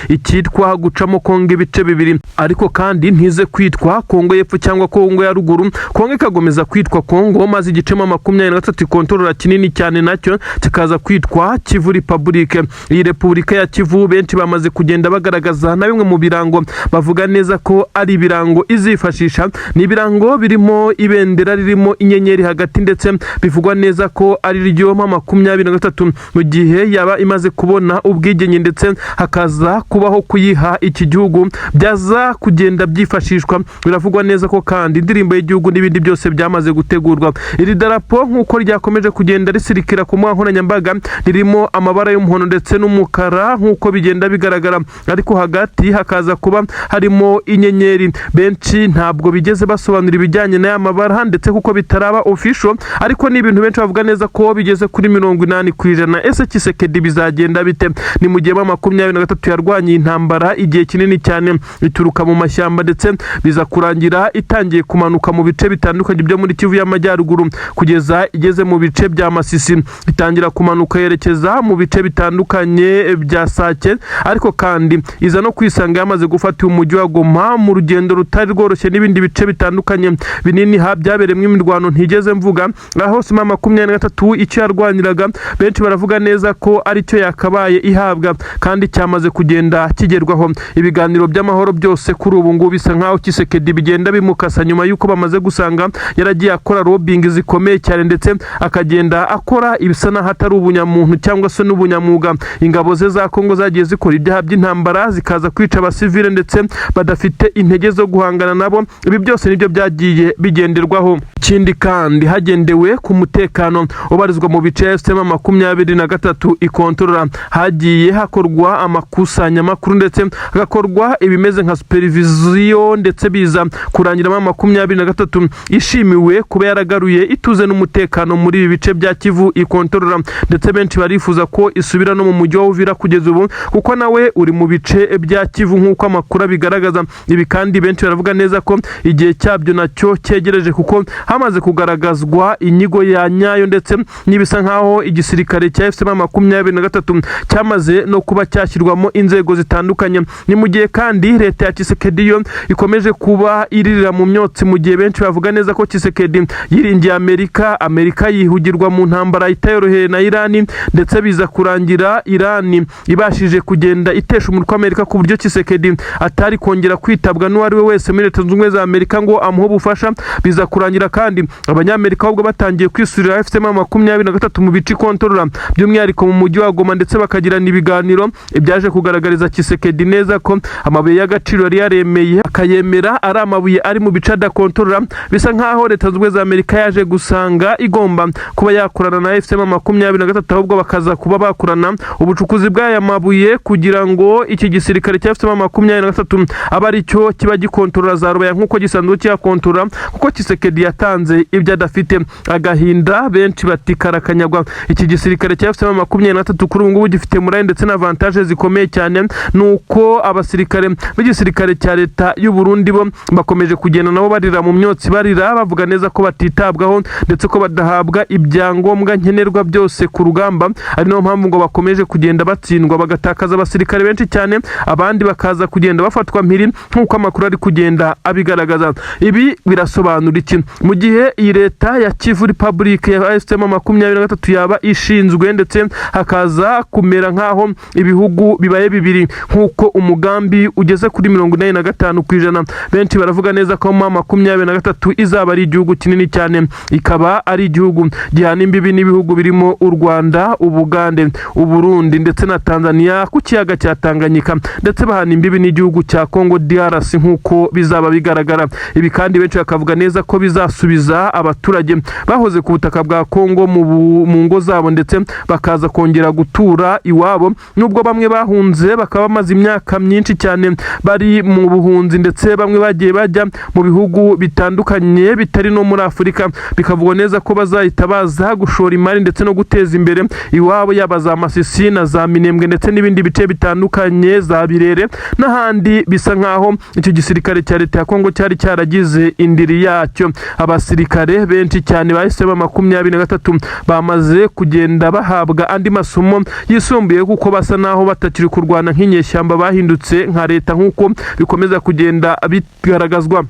icyitwa gucamo Kongo ibice bibiri, ariko kandi ntize kwitwa Kongo y'Epfo cyangwa Kongo ya Ruguru. Kongo ikagomeza kwitwa Kongo, maze igice M23 ikontorora kinini cyane nacyo kikaza kwitwa Kivu Republic. Iyi Repubulika ya Kivu benshi bamaze kugenda bagaragaza na bimwe mu birango bavuga neza ko ari ibirango izifashisha. Ni ibirango birimo ibendera ririmo inyenyeri hagati, ndetse bivugwa neza ko ari ryo M23 mu gihe yaba imaze kubona ubwigenge, ndetse hakaza Hakaza kubaho kuyiha iki gihugu, byaza kugenda byifashishwa. Biravugwa neza ko kandi indirimbo y'igihugu n'ibindi byose byamaze gutegurwa. Iri darapo, nk'uko ryakomeje kugenda risirikira ku mbuga nkoranyambaga, ririmo amabara y'umuhondo ndetse n'umukara nk'uko bigenda bigaragara, ariko hagati hakaza kuba harimo inyenyeri. Benshi ntabwo bigeze basobanura ibijyanye n'aya mabara, ndetse kuko bitaraba official, ariko ni ibintu benshi bavuga neza ko bigeze kuri 80%. Ese Tshisekedi bizagenda bite? Ni mu gihe M23 yarwanye intambara igihe kinini cyane, ituruka mu mashyamba, ndetse biza kurangira itangiye kumanuka mu bice bitandukanye byo muri Kivu y'Amajyaruguru, kugeza igeze mu bice bya Masisi, itangira kumanuka yerekeza mu bice bitandukanye bya Sake, ariko kandi iza no kwisanga yamaze gufata umujyi wa Goma mu rugendo rutari rworoshye, n'ibindi bice bitandukanye binini ha byabereyemo imirwano ntigeze mvuga. Aho M23 icyo yarwaniraga, benshi baravuga neza ko aricyo yakabaye ihabwa kandi cyamaze kugenda kigerwaho. Ibiganiro by'amahoro byose kuri ubu ngubu bisa nkaho Tshisekedi bigenda bimukasa, nyuma y'uko bamaze gusanga yaragiye akora lobbying zikomeye cyane, ndetse akagenda akora ibisa n'aho atari ubunyamuntu cyangwa se n'ubunyamwuga. Ingabo ze za Kongo zagiye zikora ibyaha by'intambara, zikaza kwica abasivile ndetse badafite intege zo guhangana nabo. Ibi byose nibyo byagiye bigenderwaho. Ikindi kandi, hagendewe ku mutekano ubarizwa mu bice AFC M23 ikontorora, hagiye hakorwa amakusanyamakuru ndetse hagakorwa ibimeze nka supervision, ndetse biza kurangira M23 ishimiwe kuba yaragaruye ituze n'umutekano muri ibi bice bya Kivu ikontorora, ndetse benshi barifuza ko isubira no mu mujyi wa Uvira kugeza ubu, kuko nawe uri mu bice bya Kivu nk'uko amakuru abigaragaza. Ibi kandi benshi baravuga neza ko igihe cyabyo nacyo cyegereje, kuko hamaze kugaragazwa inyigo ya nyayo, ndetse n'ibisa nkaho igisirikare cya AFC M23 cyamaze no kuba cyashyirwamo inzego zitandukanye. Ni mu gihe kandi leta ya Tshisekedi yo ikomeje kuba iririra mu myotsi, mu gihe benshi bavuga neza ko Tshisekedi yiringiye Amerika, Amerika yihugirwa mu ntambara itayoroheye na Irani, ndetse biza kurangira Irani ibashije kugenda itesha umutwe Amerika, ku buryo Tshisekedi atari kongera kwitabwa n'uwo ari we wese muri Leta Zunze Ubumwe za Amerika ngo amuhe ubufasha. Biza kurangira kandi Abanyamerika ahubwo batangiye kwisurira AFC M23 mu bice ikontorora, by'umwihariko mu mujyi wa Goma, ndetse bakagirana ibiganiro. Ibyaje kugaragariza Tshisekedi neza ko amabuye y'agaciro yari yaremeye akayemera ari amabuye ari mu bice adakontorora. Bisa nkaho Leta Zunze Ubumwe za Amerika yaje gusanga igomba kuba yakorana na AFC M23, ahubwo bakaza kuba bakorana ubucukuzi bw'aya mabuye, kugira ngo iki gisirikare cya AFC M23 abe ari cyo kiba gikontorora za Rubaya nk'uko gisanzwe kiyakontorora, kuko Tshisekedi yatanze ibyo adafite. Agahinda, benshi bati karakanyagwa. Iki gisirikare cya AFC M23 kuri ubu ngubu gifite morale ndetse na avantage zikomeye cyane, nuko abasirikare b'igisirikare cya leta y'u Burundi bo bakomeje kugenda nabo barira mu myotsi, barira bavuga neza ko batitabwaho, ndetse ko badahabwa ibyangombwa nkenerwa byose ku rugamba, ari nayo mpamvu ngo bakomeje kugenda batsindwa, bagatakaza abasirikare benshi cyane, abandi bakaza kugenda bafatwa mpiri nk'uko amakuru ari kugenda abigaragaza. Ibi birasobanura iki? Mu gihe iyi leta ya Kivu Republic ya AFC M23 yaba ishinzwe, ndetse hakaza kumera nk'aho ibihugu bibaye bibiri, nk'uko umugambi ugeze kuri 85%, benshi baravuga neza ko M23 izaba ari igihugu kinini cyane, ikaba ari igihugu gihana imbibi n'ibihugu birimo u Rwanda, Ubugande, Uburundi ndetse na Tanzania ku kiyaga cya Tanganyika, ndetse bahana imbibi n'igihugu cya Congo DRC nk'uko bizaba bigaragara. Ibi kandi benshi bakavuga neza ko bizasubiza abaturage bahoze ku butaka bwa Congo mu ngo zabo, ndetse bakaza kongera gutura iwabo, nubwo bamwe bahunze bakaba bamaze imyaka myinshi cyane bari mu buhunzi, ndetse bamwe bagiye bajya mu bihugu bitandukanye bitari no muri Afurika. Bikavugwa neza ko bazahita baza gushora imari ndetse no guteza imbere iwabo, yaba za Masisi na za Minembwe ndetse n'ibindi bice bitandukanye, za Birere n'ahandi, bisa nkaho icyo gisirikare cya leta ya Kongo cyari cyaragize indiri yacyo. Abasirikare benshi cyane bahise ba 23 bamaze kugenda bahabwa andi masomo yisumbuye, kuko basa naho batakiri kurwana nk'inyeshyamba, bahindutse nka leta nk'uko bikomeza kugenda bigaragazwa.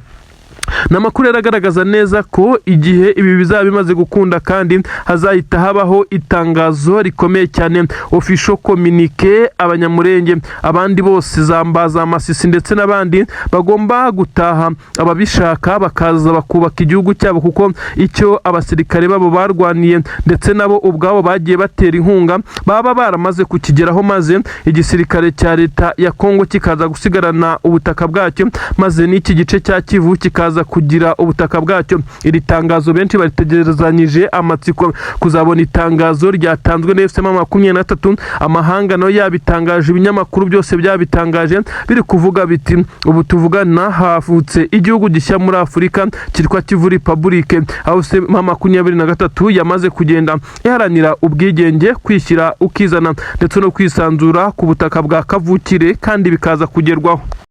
Ni amakuru rero agaragaza neza ko igihe ibi bizaba bimaze gukunda kandi hazahita habaho itangazo rikomeye cyane, official communiqué. Abanyamurenge, abandi bose, za Masisi ndetse n'abandi bagomba gutaha, ababishaka bakaza bakubaka igihugu cyabo, kuko icyo abasirikare babo barwaniye ndetse nabo ubwabo bagiye batera inkunga baba baramaze kukigeraho, maze igisirikare cya leta ya Kongo kikaza gusigarana ubutaka bwacyo, maze n'iki gice cya Kivu kikaza kugira ubutaka bwacyo. Iri tangazo benshi baritegerezanyije amatsiko kuzabona itangazo ryatanzwe na AFC M23. Amahanga nayo yabitangaje, ibinyamakuru byose byabitangaje, biri kuvuga biti: "Ubu tuvugana havutse igihugu gishya muri Afurika cyitwa Kivu Republic, aho AFC M23 yamaze kugenda iharanira ubwigenge, kwishyira ukizana ndetse no kwisanzura ku butaka bwa kavukire, kandi bikaza kugerwaho."